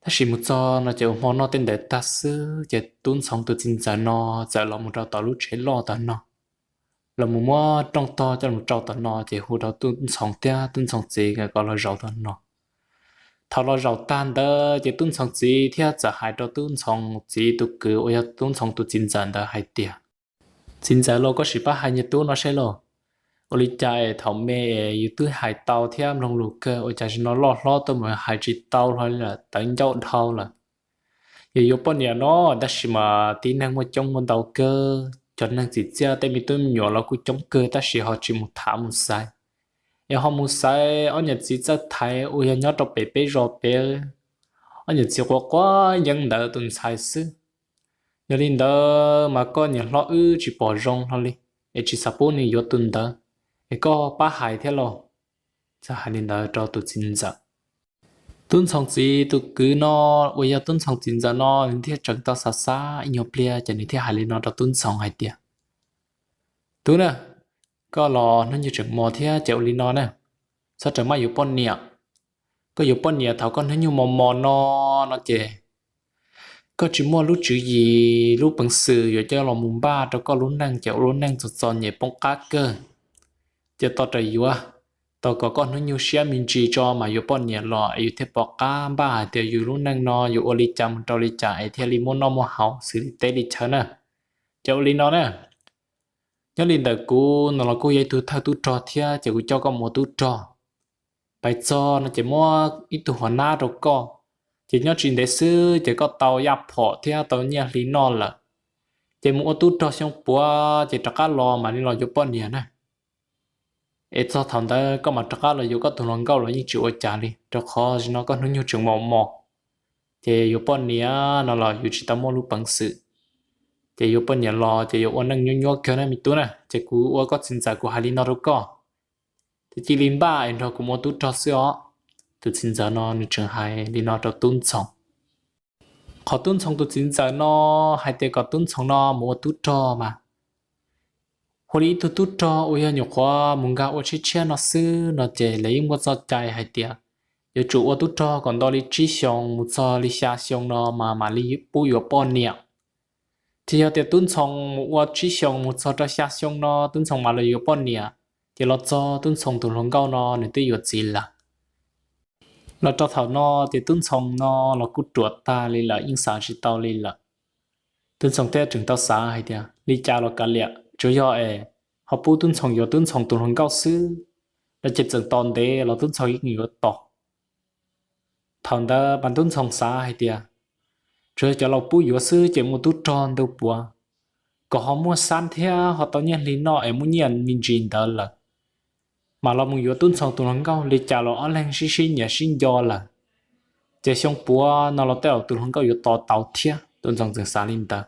Tab sis mus txog no ces ua hmo noj tej ntawd tag xwb ces Tub Ntxhoo tus txiv ntxawm no txawm los mus rau tom lub tsev loj tom no, los mus muab rooj tog coj los rau tom no ces hu rau Tub Ntxhoo thiab Tub Ntxhoo txiv nkawd kom los zaum tom no. Thaum los zaum tag ntawd ces Tub Ntxhoo txiv thiaj txawm hais rau Tub Ntxhoo txiv tus kwv uas yog Tub Ntxhoo tus txiv ntxawm ntawd hais tias, Txiv ntxawm lauj, koj sim pab hais niag tub no seb lauj, ua li cas es thaum me es yus twb hais tau thiab mloog lus kawg, ua cas zaum no loj hlob tuaj mus hais tsis tau hlo li lawm, tawv ncauj dhau lawm. Yog yuav poj niam no, tab sis mas tib neeg muaj coob muaj ntau kawg, cov neeg txim txiaj tej me tub me nyuam los kuj coob kawg tab sis ho tsis mus tham mus xaiv. Es ho mus xaiv ob niam txiv txawj thaiv uas yog nyob rau pem peb zos pem, ob niam txiv quav quav yeeb ntawd tus ntxhais xwb. Yog li ntawd mas koj niam hlob wb tsis pom zoo hlo li, es tsis xav pub nws yuav tus ntawd, es koj pab hais thiab lauj. Txawm hais li ntawd rau tus txiv ntxawm. Tub Ntxhoo txiv tus kwv no uas yog Tub Ntxhoo txiv ntxawm no nws thiaj tseem tau xav xav ib nyuag pliag ces nws thiaj hais li no rau Tub Ntxhoo hais tias, Tub na, koj los hnub nyoog tseem mos thiab ces ua li no na, txhob rawm maj yuav poj niam. Koj yuav poj niam thaum koj hnub nyoog mos mos no, no ces koj tsis muaj lub tswv yim lub peev xwm yuav coj los mus npaj rau koj lub neej ces ua lub neej txom txom nyem poob qab kawg. Ces tos raws yuav, tos kom koj hnub nyoog siab me ntsis tso mas yuav poj niam los es yus thiaj pom qab npaj hais tias yus lub neej no yuav ua li cas mus rau li cas es thiaj li muaj noj muaj haus xws li teb li chaw na. Ces ua li no na, nyob li ntawm kuv no los kuj yog ib tug thawj tub rog thiab ces kuv coj koj mus ua tub rog. Pais txog no ces muab ib tug hauv nab rau koj, ces nyob tsis ntev xwb ces koj tau yaj phom thiab tau nyiaj hli noj lawm. Ces mus ua tub rog xyoo puav ces rov qab los mam li los yuav poj niam na. Es txog thaum ntawd koj mam rov qab los yuav koj tus hluas nkauj los yeej tsis ua cas li, rau qhov no koj hnub nyoog tseem mos mos. Ces yuav poj niam no los yus tsis tau muaj lub peev xwm. Ces yuav poj niam los ces yuav ua neej nyuab nyuab kawg na me tub na, ces kuv ua koj txiv ntxawm kuv hais li no rau koj, ces cia li npaj es nrog kuv mus ua tub rog xwb os. Tus txiv ntxawm no nws tseem hais li no rau Tub Ntxhoo. Qhov Tub Ntxhoo tus txiv ntxawm no hais tias kom Tub Ntxhoo no mus ua tub rog mas, ua li ib tug tub rog uas yog nyuam qhuav mus nkag ua tshiab tshiab no xwb no ces lawv yeej muaj txoj cai hais tias yuav tsum ua tub rog kom nto li tsib xyoos mus txog li xya xyoo no mas mam li pub yuav poj niam. Ces yog tias Tub Ntxhoo mus ua tsib xyoos mus txog rau xya xyoo no Tub Ntxhoo mam li yuav poj niam, ces los txog Tub Ntxhoo tus hluas nkauj no nws twb yuav txiv lawm. Los rau thaum no ces Tub Ntxhoo no los kuj ruam tag li lawm, yeej xav tsis tau li lawm. Tub Ntxhoo thiaj tseem tau xav hais tias li cas los kav liam, tsuas yog es ho pub Tub Ntxhoo yuav Tub Ntxhoo tus hluas nkauj xwb, los ces txawm tos ntev los Tub Ntxhoo yeej yuav tos. Thaum ntawd mas Tub Ntxhoo xav hais tias tsuas yog cov laus pub yuav xwb ces mus ua tub rog ntu puav, kom ho muaj xab thiab ho tau nyiaj hli noj es muaj nyiaj me ntsis ntawd lawm, mas los mus yuav Tub Ntxhoo tus hluas nkauj li cas los ob leeg sib sib nyiam sib nco lawm, ces xyoo puav no los tej zaum tus hluas nkauj yuav tos tau thiab. Tub Ntxhoo txawm xav li ntawd.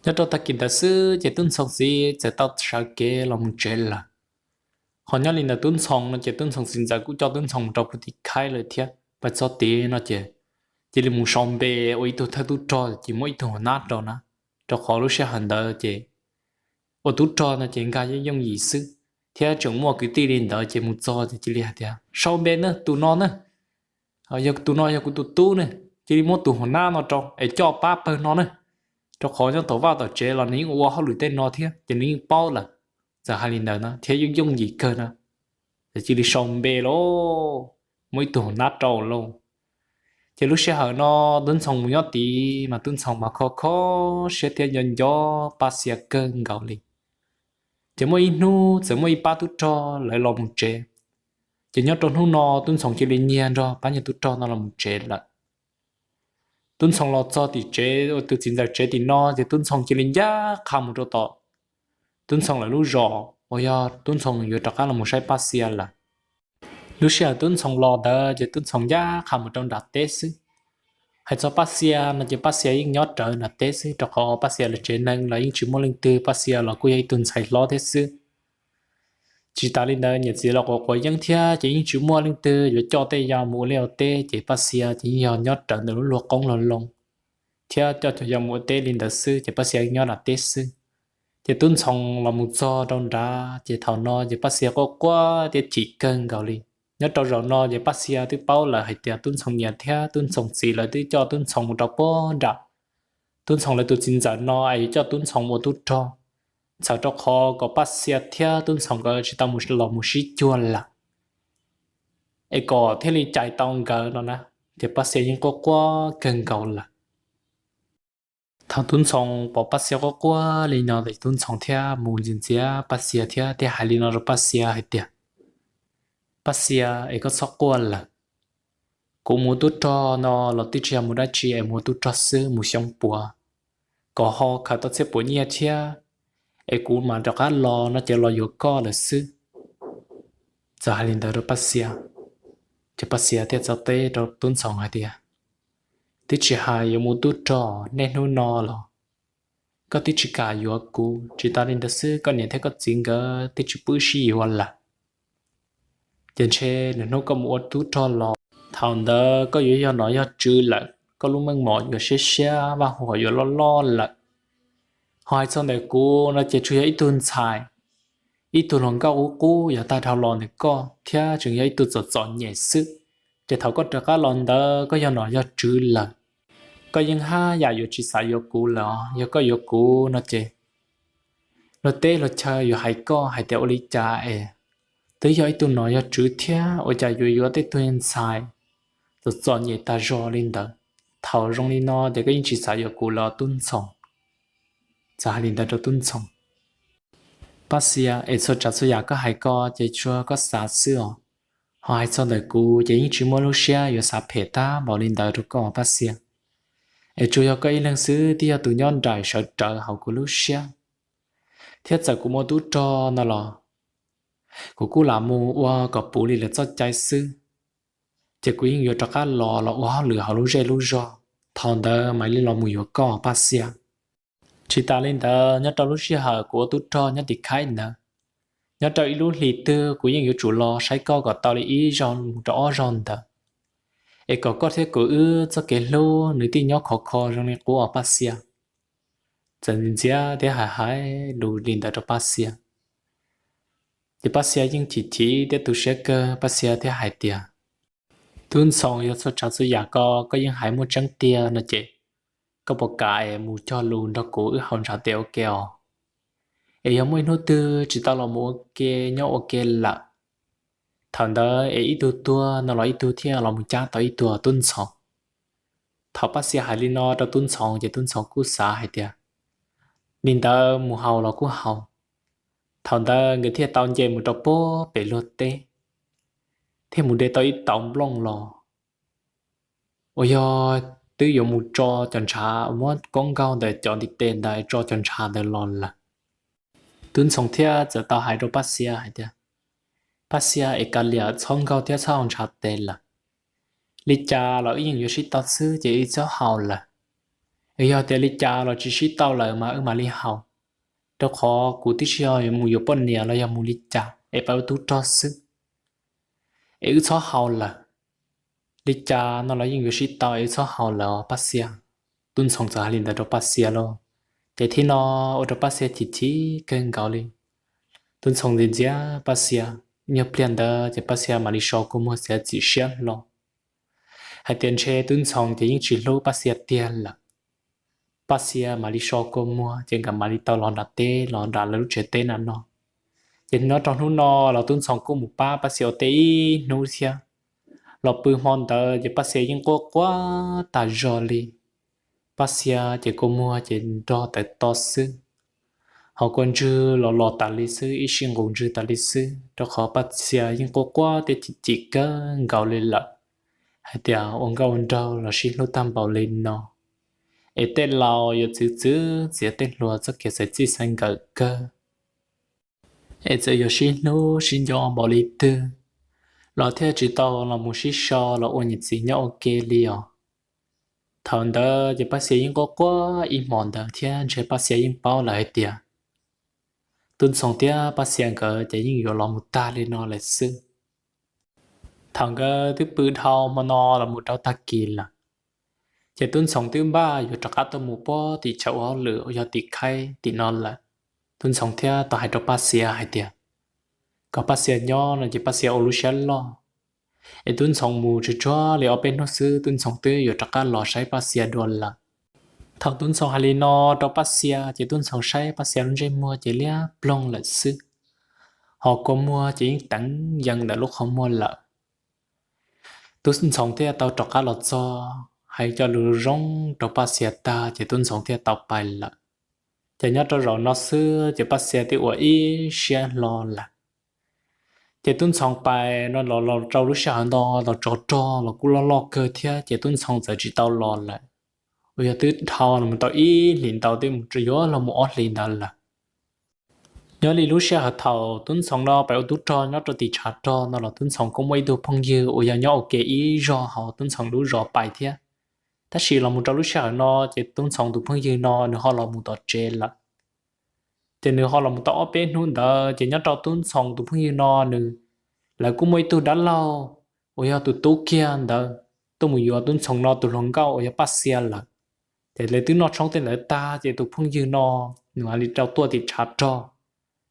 Nyob rau tag kis ntawd xwb ces Tub Ntxhoo txiv txawm tau sawv kev los mus tsev lawm. Ho nyob li ntawd Tub Ntxhoo no ces Tub Ntxhoo txiv ntxawm kuj coj Tub Ntxhoo mus rau puag tim khaib lawm thiab. Pais txog tid no ces cia li mus sau npe ua ib tug thawj tub rog ces muab ib tug hauv nab rau na, rau qhov lub sij hawm ntawd ces ua tub rog no ces nkag yooj yooj yim xwb, thiab tseem muaj kwv tij li ntawd ces mus txog ces cia li hais tias sau npe na, tus no na, yog tus no yog kuv tus tub ne, cia li muab tus hauv nab no rau es coj pab pawg no na, rau qhov nyob tom vaj tom tsev los nws yeej ua hauj lwm tej no thiab ces nws yeej paub lawm. Txawm hais li ntawd na thiab yooj yooj yim kawg na, ces cia li sau npe lauj, muab ib tug hauv nab rau lauj. Ces lub sij hawm no Tub Ntxhoo mus nyob tid mas Tub Ntxhoo mas kho kho siab thiab nco nco Paj Xia kawg nkaus li. Ces muaj ib hnub txawm muaj ib pab tub rog lawv los mus tsev, ces nyob rau hnub no Tub Ntxhoo cia li nyiag nrog pab nyuag tub rog no los mus tsev lawm. Tub Ntxhoo los txog tim tsev tus txiv ntxawm tsev tim no ces Tub Ntxhoo cia li ncaj qha mus rau tom Tub Ntxhoo lawv lub zos uas yog Tub Ntxhoo yuav rov qab los mus saib Paj Xia lawm. Lub sij hawm Tub Ntxhoo los ntawd ces Tub Ntxhoo ncaj qha mus rau nram teb xwb. Hais txog Paj Xia no ces Paj Xia yeej nyob rawv nram teb xwb, rau qhov Paj Xia lawv tsev neeg los yeej tsis muaj leej twg, Paj Xia los kuj yog ib tug ntxhais hlob thiab xwb. Tsis tas li ntawd niam txiv los quav quav yeeb thiab ces yeej tsis muaj leej twg yuav coj tej yau mus ua liaj ua teb, ces Paj Xia ces yeej yog nyob rawv ntawm lub luag qoob luag loo thiab coj cov yau mus ua teb li ntawd xwb, ces Paj Xia nyob nram teb xwb. Ces Tub Ntxhoo los mus txog rau nrad ces thaum no ces Paj Xia quaj quaj thiab chim kawg nkaus li. Nyob rau zaum no ces Paj Xia twb paub lawm hais tias Tub Ntxhoo niam thiab Tub Ntxhoo txiv lawv twb coj Tub Ntxhoo mus rau puag nram Tub Ntxhoo lawv tus txiv ntxawm no es yuav coj Tub Ntxhoo ua tub rog, txhawm rau qhov kom Paj Xia thiab Tub Ntxhoo nkawd tsis tau mus los mus sib cuag lawm, es kom thiaj li cais tau nkawd no na. Ces Paj Xia yeej quaj quaj kawg nkaus lawm. Thaum Tub Ntxhoo pom Paj Xia quaj quaj li no ces Tub Ntxhoo thiaj mus ntxias ntxias Paj Xia thiab thiaj hais li no rau Paj Xia hais tias, Paj Xia, es koj txhob quaj lawm. Kuv mus ua tub rog no los twb tsis yog mus dab tsi es mus ua tub rog xwb, mus xyoo puav, kom ho khaws tau txhiaj puas nyiaj thiab, es kuv mam rov qab los no ces los yuav koj lawm xwb. Txawm hais li ntawd rau Paj Xia, ces Paj Xia thiaj txawm teb rau Tub Ntxhoo hais tias, Twb tsis hais yuav mus ua tub rog, niaj hnub no los koj twb tsis kam yuav kuv, tsis tas li ntawd xwb koj niam thiab koj txiv nkawd twb tsis pub sib yuav lawm. Ces ntshe nws hnub koj mus ua tub rog los, Thaum ntawd koj yuav yog nom yog tswv lawm, koj lub meej mom yuav siab siab, vaj huam yuav loj loj lawm. Ho hais txog ntawm kuv no ces tsuas yog ib tug ntxhais, ib tug hluas nkauj qub qub yuav tag dhau los ntawm koj thiab tseem yog ib tug txom txom nyem xwb. Ces thaum koj rov qab los ntawd koj yog nom yog tswv lawm, koj yeej haj yam yuav tsis xav yuav kuv lawm. Yog koj yuav kuv no ces luag teb luag chaw yuav hais koj hais tias ua li cas es twb yog ib tug nom yog tswv thiab ua cas yuav yuav tej tug ntxhais txom txom nyem tag zog li ntawd. Thaum zoo li no ces koj yeej tsis xav yuav kuv los tub Ntxhoo? Txawm hais li ntawd rau tub Ntxhoo. Paj Xia, es txhua tsav txhua yam koj hais ko ces tsuas koj xav xwb os. Ho hais txog ntawm kuv ces yeej tsis muaj lub siab yuav xav phem tag npaum li ntawd rau koj Paj Xia. Es tsuas yog koj ib leeg xwb twb yog tus nyob nraim sawv rawv hauv kuv lub siab. Thiab txawm kuv muaj tub rog no los kuv kuj lam mus ua kom puv li lawv txoj cai xwb. Ces kuv yeej yuav rov qab los los ua hauj lwm hauv lub zej lub zog, thaum ntawd mam li los mus yuav koj Paj Xia. Tsis tas li ntawd, nyob rau lub sij hawm kuv ua tub rog nyob tim khaib ntawd, nyob rau ib lub hlis twg kuv yeej yuav tsum los saib koj kom tau li ib zaug mus rau ob zaug ntawd, es kom koj thiab kuv wb txoj kev hlub nws thiaj nyob khov kho zoo li qub os Paj Xia. Txawm ntxias thiab hais hais lus li ntawd rau Paj Xia, ces Paj Xia yeej chim chim thiab tu siab kawg, Paj Xia thiaj hais tias, Tub Ntxhoo, yog txhua tsav txhua yam ko koj yeej hais muaj tseeb tiag no ces koj puas kam es mus cog lus nrog kuv wb haus ntshav tes ua ke os? Es yog muaj ib hnub twg tsis tau los mus ua ke nyob ua ke lawm, thaum ntawd es ib tug tuag no los ib tug thiaj los mus cab tau ib tug tub Ntxhoo. Thaum Paj Xia hais li no rau tub Ntxhoo ces tub Ntxhoo kuj xav hais tias li ntawd mus haus los kuj haus. Thaum ntawd nkawd thiaj tau nce mus rau puag pem luag teb, thiaj mus de tau ib tauv nplooj los uas yog twb yuav mus tso cov ntshav, muab koob nkaug ntawm cov ntiv tes ntawd tso cov ntshav ntawd los lawm. Tub Ntxhoo thiaj txawm tau hais rau Paj Xia hais tias, Paj Xia, es kav liam txhob nkaug thiab txhob haus ntshav tes lawm. Li cas los wb yeej yuav sib tau xwb ces wb txhob haus lawm. Es yog tias li cas los tsis sib tau lawm mas wb mam li haus, rau qhov kuv twb tsis yog mus yuav poj niam los yog mus li cas es pab ua tub rog xwb. Es wb txhob haus lawm. Li cas no los yeej yuav sib tau es wb txhob haus lawm os Paj Xia. Tub Ntxhoo txawm hais li ntawd rau Paj Xia lauj. Ces thaum no ua rau Paj Xia chim chim kawg nkaus li. Tub Ntxhoo ntxias ntxias Paj Xia, nyuag pliag ntawd ces Paj Xia mam li so kua muag txiav txim siab hlo hais tias ntshe Tub Ntxhoo ces yeej tsis hlub Paj Xia tiag lawm. Paj Xia mam li so kua muag ces nkawd mam li tau los nram teb, los nram lawv lub tsev teb na no. Ces nyob rau hnub no los Tub Ntxhoo kuj mus pab Paj Xia ua teb ib hnub thiab. Los pw hmo ntawd ces Paj Xia yeej quaj quaj tag zog li. Paj Xia ces kua muag ces nrog tawv to xwb, ho kua ntswg los los tas li xwb, ib sij nqus ntswg tas li xwb, rau qhov Paj Xia yeej quaj quaj thiab chim chim kawg nkaus li lawm, hais tias ua nkauj ua nraug los sib hlub tag npaum li no, es tej laus yuav txwv txwv txiav tej hluas txoj kev xaiv txij xaiv nkawm kawg, es txawm yuav sib hlub sib nco npaum li twg los thiaj tsis tau los mus sib so los ua niam txiv nyob ua ke li os. Thaum ntawd ces Paj Xia yeej quaj quaj ib hmos ntawd thiab ntshe Paj Xia yeej paub lawm hais tias Tub Ntxhoo thiab Paj Xia nkawd ces yeej yuav los mus tag li no lawm xwb. Thaum nkawd twb pw dhau hmo no los mus rau tag kis lawm, ces Tub Ntxhoo twb npaj yuav rov qab tuaj mus puag tim chaw ua hauj lwm uas yog tim khaib tim no lawm. Tub Ntxhoo thiaj tau hais rau Paj Xia hais tias kom Paj Xia nyob no ces Paj Xia ua lub siab loj, es Tub Ntxhoo mus tsuag tsuag li ob peb hnub xwb Tub Ntxhoo twb yuav rov qab los saib Paj Xia dua lawm. Thaum Tub Ntxhoo hais li no rau Paj Xia ces Tub Ntxhoo saib Paj Xia lub ntsej muag ces liab ploog lawm xwb, ho kua muag ces yeej teev yees ntawm lub qhov muag lawm. Tub Ntxhoo thiaj tau rov qab los txog, hais cov lus zoo rau Paj Xia tag ces Tub Ntxhoo thiaj tau pais lawm. Ces nyob rau zaum no xwb ces Paj Xia twb ua ib siab hlo lawm. Ces Tub Ntxhoo pais no los los rau lub sij hawm no los tsov rog los kuj loj loj kawg thiab ces Tub Ntxhoo txawm tsis tau los lawm, uas yog twb dhau los tau ib hlis ntau twb mus yuav los mus ob hlis ntawd lawm. Nyob li lub sij hawm thaum Tub Ntxhoo no pais ua tub rog nyob rau tim tshav rog no los Tub Ntxhoo kuj muaj ib tug phooj ywg uas yog nyob ua ke ib zog hauv Tub Ntxhoo lub zos pais thiab. Tab sis los mus rau lub sij hawm no ces Tub Ntxhoo tus phooj ywg no nws ho los mus tom tsev lawm. Ces nws ho los mus tau ob peb hnub ntawd ces nyob rau Tub Ntxhoo tus phooj ywg no nws, lawv kuj muaj ib tug dab laug uas yog tus tub kiag ntawd tuaj mus yuav Tub Ntxhoo no tus hluas nkauj uas yog Paj Xia lawm. Ces lawv twb noj tshoob tej ntawd tag ces tus phooj ywg no nws mam li rau tuaj tim tshav rog.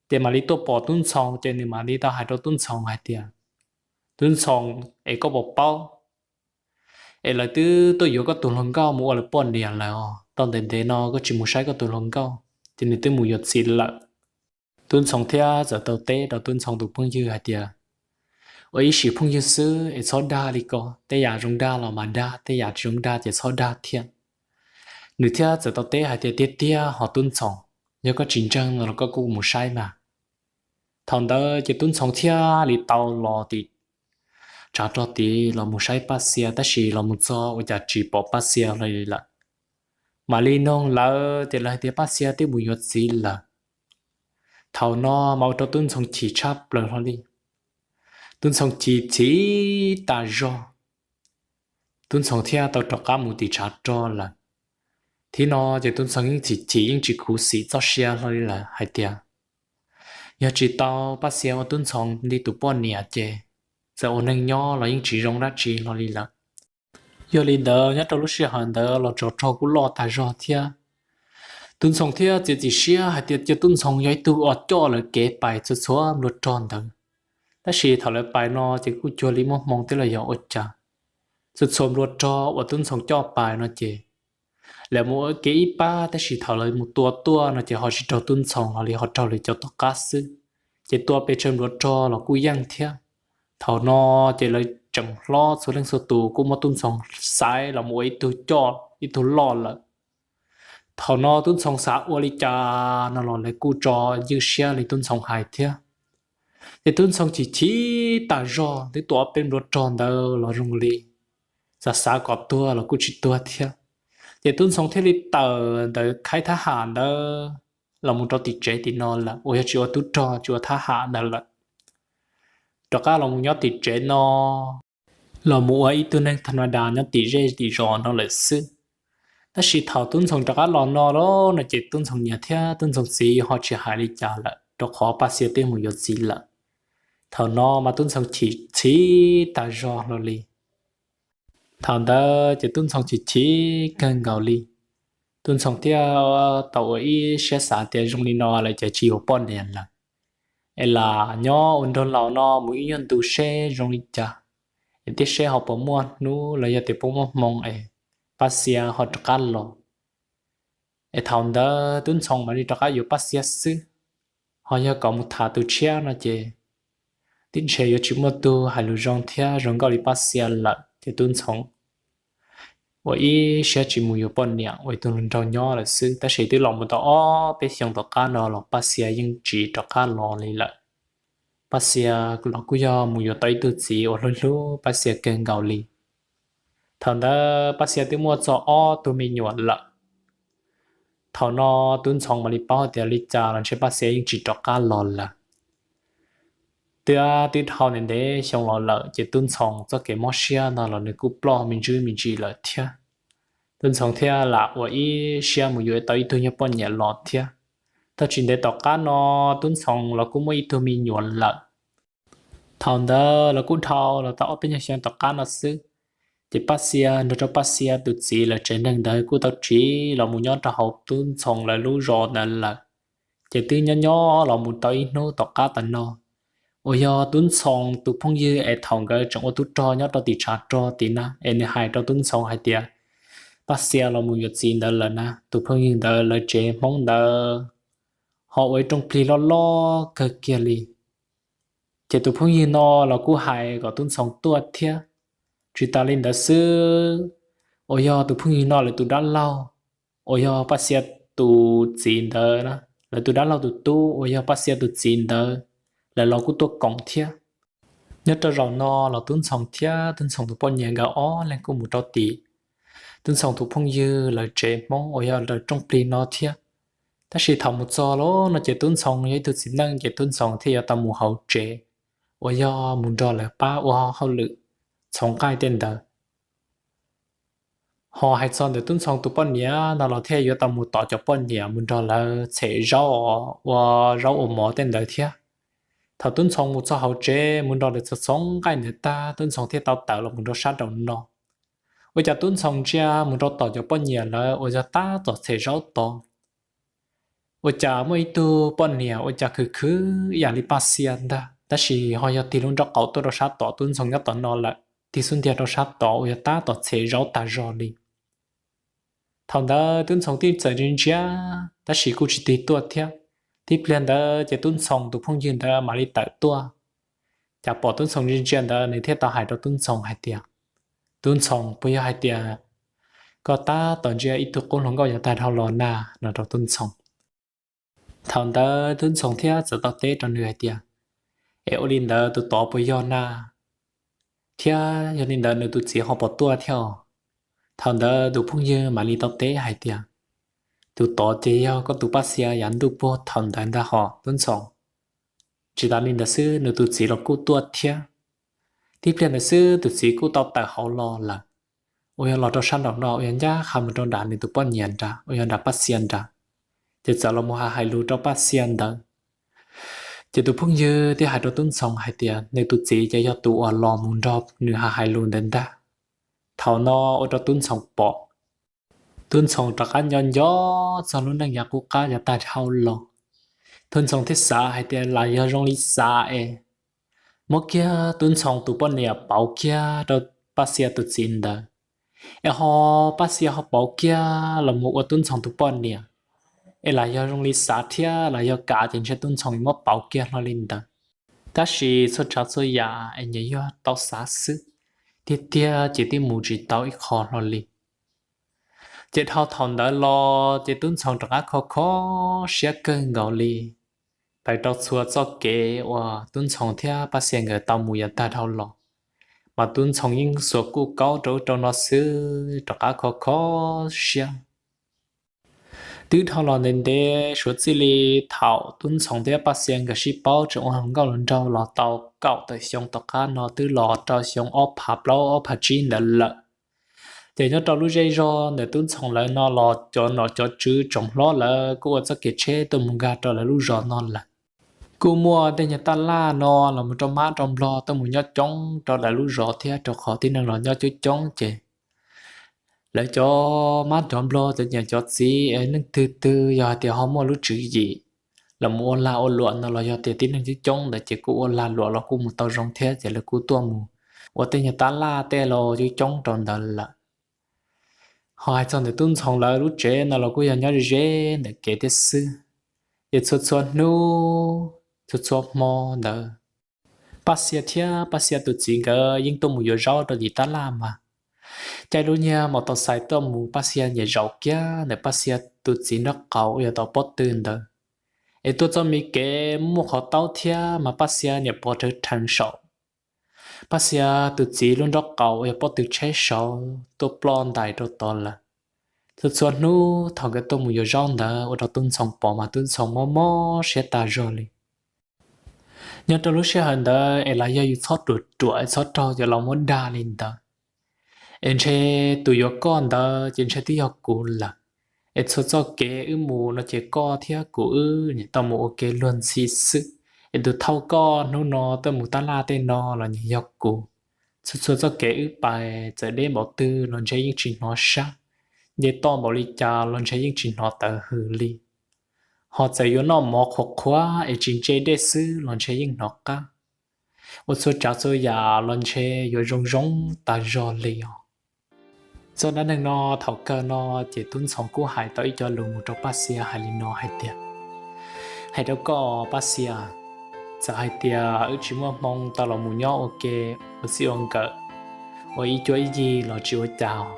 Ces mam li tuaj pom Tub Ntxhoo ces nws mam li tau hais rau Tub Ntxhoo hais tias, Tub Ntxhoo, es koj puas paub es lawv twb tuaj yuav koj tus hluas nkauj mus ua lawv poj niam lawm os, tau ntev ntev no koj tsis mus saib koj tus hluas nkauj ces nws twb mus yuav txiv lawm. Tub Ntxhoo thiaj txawm tau teb rau Tub Ntxhoo tus phooj ywg hais tias, ua ib sim phooj ywg xwb es txhob dag li ko, tej yam zoo dag los mas dag, tej yam tsis zoo dag ces txhob dag thiab. Nws thiaj txawm tau teb hais tias, tiag tiag ho Tub Ntxhoo, yog koj tsis ntseeg no los koj kuj mus saib mas. Thaum ntawd ces Tub Ntxhoo thiaj li tau los tim tshav rog tid los mus saib Paj Xia, tab sis los mus txog ua cas tsis pom Paj Xia hlo li lawm. Mam li noog lawv ces lawv hais tias Paj Xia twb mus yuav txiv lawm. Thaum no mas ua rau Tub Ntxhoo chim tshaj plaws hlo li. Tub Ntxhoo chim chim tas zog, Tub Ntxhoo thiaj tau rov qab mus tim tshav rog lawm. Thib no ces Tub Ntxhoo yeej chim chim yeej tsis khuv xim txoj sia hlo li lawm hais tias, yog tsis tau Paj Xia ua Tub Ntxhoo li tus poj niam ces txawm ua neeg nyob los yeej tsis zoo dab tsi hlo li lawm. Yog li ntawd nyob rau lub sij hawm ntawd los tsov rog kuj loj tas zog thiab. Tub Ntxhoo thiaj txiav txim siab hais tias cia Tub Ntxhoo yog ib tug uas coj lawv kev pais txhua txhua nplua rog ntawd. Tab sis thaum lawv pais no ces kuj cuag li muaj hmoo twb los yog ua cas, txhua txhua nplua rog uas Tub Ntxhoo coj pais no ces lawv mus ua kev ib pab, tab sis thaum lawv mus tua tuaj no ces ho tsis raug Tub Ntxhoo hlo li, ho raug lawv cov tom qab xwb. Ces tua pes tsawg nplua rog los kuj yeej thiab. Thaum no ces lawv tseem hlob txhua leej txhua tus kuj muab Tub Ntxhoo xaiv los mus ua ib tug coj ib tug loj lawm. Thaum no Tub Ntxhoo xav ua li cas no los lawv kuj tso ywj siab li Tub Ntxhoo hais thiab. Ces Tub Ntxhoo chim chim tas zog twb tua ob peb nplua rog ntawd los zoo li, xav xav kom tuag los kuj tsis tuag thiab. Ces Tub Ntxhoo thiaj li tawm ntawm khaib thab ham ntawd los mus rau tim tsev tim no lawm, uas yog tsis ua tub rog tsis ua thab ham ntawd lawm, rov qab los mus nyob tim tsev no, los mus ua ib tug neeg tha na das nyob tim zej tim zos no lawm xwb. Tab sis thaum Tub Ntxhoo rov qab los no lawm no ces Tub Ntxhoo niam thiab Tub Ntxhoo txiv ho tsis hais li cas lawm, rau qhov Paj Xia twb mus yuav txiv lawm. Thaum no mas Tub Ntxhoo chim chim tas zog hlo li. Thaum ntawd ces Tub Ntxhoo chim chim kawg nkaus li. Tub Ntxhoo thiaj tau ua ib siab xav tias zoo li no lawm ces tsis yuav poj niam lawm, es lam nyob ua nraug laus no mus ib nyuag ntu seb zoo li cas, es thiaj seb ho puas muaj hnub los yog tias puas muaj hmoo es Paj Xia ho rov qab los. Es thaum ntawd Tub Ntxhoo mam li rov qab yuav Paj Xia xwb, ho yog kom mus tham tus tshiab no ces twb ntshe yuav tsis muaj tug hais lus zoo thiab zoo nkauj li Paj Xia lawm, ces Tub Ntxhoo ua ib siab tsis mus yuav poj niam, ua ib tug hluas nraug nyob lawm xwb. Tab sis twb los mus tau ob peb xyoos tom qab no los Paj Xia yeej tsis rov qab los li lawm. Paj Xia los kuj yog mus yuav tau ib tug txiv uas hlub hlub Paj Xia kawg nkaus li. Thaum ntawd Paj Xia twb muaj txog ob tug me nyuam lawm. Thaum no Tub Ntxhoo mam li paub tias li cas los ntshe Paj Xia yeej tsis rov qab los lawm. Twb twb dhau ntev ntev xyoo los lawm ces Tub Ntxhoo txoj kev mob siab no los nws kuj ploj me ntsis me ntsis lawm thiab. Tub Ntxhoo thiaj lam ua ib siab mus yuav tau ib tug nyuag poj niam los thiab. Tau tsis ntev tom qab no Tub Ntxhoo los kuj muaj ib tug me nyuam lawm. Thaum ntawd los kuj dhau los tau ob peb nyuag xyoo tom qab no xwb, ces Paj Xia nrog rau Paj Xia tus txiv lawv tsev neeg ntawd kuj tau tsiv los mus nyob rau hauv Tub Ntxhoo lawv lub zos ntawd lawm. Ces twb nyob nyob los mus tau ib hnub tom qab tam no, uas yog Tub Ntxhoo tus phooj ywg es thaum nkawd tseem ua tub rog nyob rau tim tshav rog tim na, es nws hais rau Tub Ntxhoo hais tias Paj Xia los mus yuav txiv ntawd lawm na, tus phooj ywg ntawd lawv tsev Hmoob ntawd ho ua ib rooj plig loj loj kawg kiag li. Ces tus phooj ywg no los kuj hais kom Tub Ntxhoo tuaj thiab. Tsis tas li ntawd xwb, uas yog tus phooj ywg no lawv tus dab laug, uas yog Paj Xia tus txiv ntawd, lawv tus dab laug tus tub uas yog Paj Xia tus txiv ntawd, lawv los kuj tuaj koom thiab. Nyob rau zaum no los Tub Ntxhoo thiab Tub Ntxhoo tus poj niam nkawd ob leeg kuj mus rau tim Tub Ntxhoo tus phooj ywg lawv tsev Hmoob uas yog lawv rooj plig no thiab. Tab sis thaum mus txog lawm no ces Tub Ntxhoo yog ib tug txiv neej ces Tub Ntxhoo thiaj yuav tau mus hauv tsev uas yog mus nrog lawv pab ua hauj lwm txhoov nqaij tej ntawd. Ho hais txog ntawm Tub Ntxhoo tus poj niam no los thiaj yuav tau mus tom cov poj niam mus nrog lawv txhem zaub, ua zaub ua mov tej ntawd thiab. Thaum Tub Ntxhoo mus txog hauv tsev mus nrog lawv txhov txhov nqaij ntawd tag, Tub Ntxhoo thiaj tau tawm los mus rau sab nraum no. Ua cas Tub Ntxhoo ntsia mus rau tom cov poj niam lawv uas yog tab tom txhem zaub tod. Ua cas muaj ib tug poj niam ua cas khwv khwv ib yam li Paj Xia ntag, tab sis ho yog tig lub nraub qaum tuaj rau sab tod, Tub Ntxhoo nyob tom no lawm, tig xub ntiag rau sab tod uas yog tab tom txhem zaub tag zog li. Thaum ntawd Tub Ntxhoo tib txawm ntsia ntsia, tab sis kuj tsis tig tuaj thiab. Tib pliag ntawd ces Tub Ntxhoo tus phooj ywg ntawd mam li tawm tuaj. Cas pom Tub Ntxhoo ntsia ntsia ntawd nws thiaj tau hais rau Tub Ntxhoo hais tias, Tub Ntxhoo, puas yog hais tias koj tab tom ntsia ib tug qub hluas nkauj yav tag dhau los na? No rau Tub Ntxhoo. Thaum ntawd Tub Ntxhoo thiaj txawm tau teb rau nws hais tias, Es ua li ntawd tus tod puas yog na? Thiab yog li ntawd nws tus txiv ho puas tuaj thiab? Thaum ntawd tus phooj ywg mam li tau teb hais tias, Tus tod ces yog koj tus Paj Xia yav ntuj puag thaum ntawd ntag hos Tub Ntxhoo. Tsis tas li ntawd xwb, nws tus txiv los kuj tuaj thiab. Tib pliag ntawd xwb tus txiv kuj tau tawm hauv los lawm, uas yog los rau sab nraum no uas yog ncaj qha mus rau nram nws tus poj niam nrad uas yog nram Paj Xia nrad, ces txawm los mus hais hais lus rau Paj Xia ntawd. Ces tus phooj ywg thiaj hais rau Tub Ntxhoo hais tias nws tus txiv ces yog tus uas los mus nrog nws hais hais lus ntawd ntag. Thaum no ua rau Tub Ntxhoo pom, Tub Ntxhoo rov qab nco nco txog lub neej yav qub qab yav tag dhau los. Tub Ntxhoo thiaj xav hais tias lam yog zoo li xav es muab kiag Tub Ntxhoo tus poj niam pauv kiag rau Paj Xia tus txiv ntawd, es ho Paj Xia ho pauv kiag los mus ua Tub Ntxhoo tus poj niam, es lam yog zoo li xav thiab lam yog kav ces ntshe Tub Ntxhoo muab pauv kiag hlo li ntawd. Tab sis txhua tsav txhua yam es nyias yog tau xav xwb, tiag tiag ces twb mus tsis tau ib qho hlo li. Ces dhau thaum ntawd los ces Tub Ntxhoo rov qab kho kho siab kawg nkaus li. Tawm rau txhua txoj kev uas Tub Ntxhoo thiab Paj Xia nkawd tau mus yav tag dhau los, mas Tub Ntxhoo yeej xuas kuj kaub rau ub rau no xwb, rov qab kho kho siab. Twb dhau los ntev ntev suav txij li thaum Tub Ntxhoo thiab Paj Xia nkawd sib paub tseem ua hluas nkauj hluas nraug los tau kaum tawm xyoo tom qab no twb los rau xyoo ob phav plaub ob phav tsib ntawd lawm. Ces nyob rau lub zej zog ntawm Tub Ntxhoo lawv no los cov nom cov tswv tsoom hlob lawv kuj ua txoj kev tsheb tuaj mus nkag rau lawv lub zos no lawm. Kuj muaj tej nyuag taj laj no los mus rau mab rau nplog tuaj mus nyob coob rau lawv lub zos thiab, rau qhov tib neeg los nyob coob coob ces lawv cov mab cov nplog cov niam cov txiv es neeg twg twg yog hais tias ho muaj lub tswv yim los mus ua lag ua luam no los yog tias tib neeg coob coob ntawd ces kuj ua lag luam los kuj mus tau zoo thiab, ces lawv kuj tuaj mus ua tej nyuag taj laj tej los coob coob rau ntawd lawm. Ho hais txog ntawm Tub Ntxhoo lawv lub tsev no los kuj yog nyob ze ze ntawm kev thiab xwb. Ces txhua txhua hnub txhua txhua hmo ntawd, Paj Xia thiab Paj Xia tus txiv nkawd yeej tuaj mus yuav zaub rau tim taj laj mas. Caij lub niag maus taus xais tuaj mus Paj Xia nyiam zaum kiag ntawm Paj Xia tus txiv nraub qaum uas yog tom pob tw ntawd, es tuaj txoj me kev muaj qhov taub thiab mas Paj Xia niam pov rhawv rheev saum Paj Xia tus txiv lub nraub qaum uas yog pob tw tsheb saud tuaj ploj ntais rau tod lawm. Txhua txhua hnub thaum nkawd tuaj mus yuav zaub ntawd ua rau Tub Ntxhoo pom mas Tub Ntxhoo mob mob siab tag zog li. Nyob rau lub sij hawm ntawd es los yog yus txhob ruam ruam es txhob raug cov laus muab dag li ntawd, es ntshe tus yuav koj ntawd ces ntshe twb yog kuv lawm. Es txhua txoj kev wb mus no ces koj thiab kuv wb niam tau mus ua ke luag ntxhi xwb. Es tus thauj koj hnub no tuaj mus taj laj tej no los nyias yog kuv. Txhua txhua txoj kev wb pais txawm deb npaum twg los ntshe yeej tsis hnov sab, nce toj npaum li cas los ntshe yeej tsis hnov tawv hws li. Ho txawm yuav noj mov qhuav qhuav es tsis ntse dej xwb los ntshe yeej hnov qab. Ua txhua tsav txhua yam los ntshe yuav zoo zoo tag zog li os. Txoj dab neeg no thaum kawg no ces Tub Ntxhoo kuj hais tau ib co lus mus rau Paj Xia hais li no hais tias, hais rau koj Paj Xia, txawm hais tias wb tsis muaj hmoo tau los mus nyob ua ke ua txij ua nkawm ua ib cuab ib yig los tsis ua cas.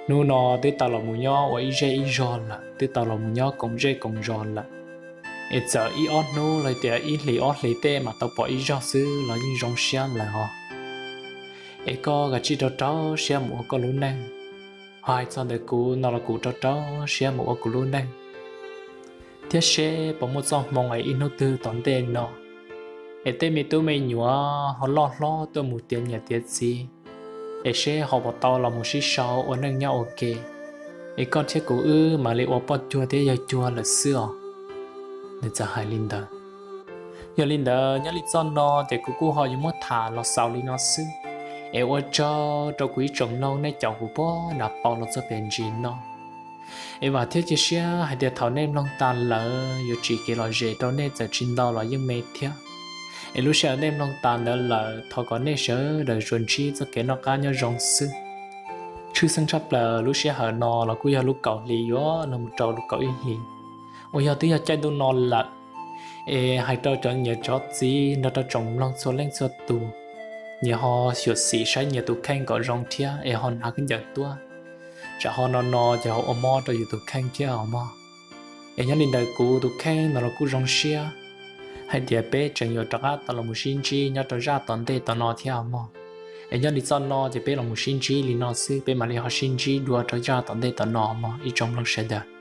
Hnub no twb tau los mus nyob ua ib zej ib zog lawm, twb tau los mus nyob koom zej koom zos lawm. Es txawm ib ob hnub los tias ib hlis ob hlis tej mam tau pom ib zaug xwb los yeej zoo siab lawm os. Es koj kav tsij rau rau siab mus ua koj lub neej. Ho hais txog ntawm kuv no los kuv rau rau siab mus ua kuv lub neej, thiab seb puas muaj txoj hmoo es ib hnub twg tom ntej no es tej me tub me nyuam ho loj hlob tuaj mus tiav niam tiav txiv, es seb ho puas tau los mus sib sau ua neej nyob ua ke, es koj thiab kuv wb mam li ua poj cuag thiab yawg cuag lawm xwb os. Nws txawm hais li ntawd. Yog li ntawd nyob li txoj no ces kuv kuj ho yuav muab tham los xaus li no xwb. Es ua tsaug rau kuv ib tsoom mloog nej caum kuv puag nram paus los txog pem ntsis no. Es vam thiab cia siab hais tias thaum nej mloog tas lawm yuav tsim kev lom zem rau nej txawm tsis ntau los yeej me thiab. Es lub sij hawm nej mloog tas ntawd lawm thov kom nej sawv daws tsuas ntsib txoj kev noj qab nyob zoo xwb. Tshwj xeeb tshaj plaws lub sij hawm no los kuj yog lub kaum hli yuav los mus rau lub kaum ib hlis uas yog twb yog caij ntuj no lawm. Es hais rau cov niam cov txiv nrog rau tsoom mloog txhua leej txhua tus, nyias ho xyuam xim saib nyias tus kheej kom zoo thiab es ho hnav khaub ncaws tuaj, tsam ho no no ces ho ua mob rau yus tus kheej thiab os mog. Es nyob li ntawd kuv tus kheej no los kuj zoo siab hais tias peb tseem yuav rov qab tau los mus sib ntsib nyob rau zaj tom ntej tom no thiab os mog. Es nyob li txoj no ces peb los mus sib ntsib li no xwb, peb mam li ho sib ntsib dua rau zaj tom ntej tom no mog ib tsoom mloog sawv daws.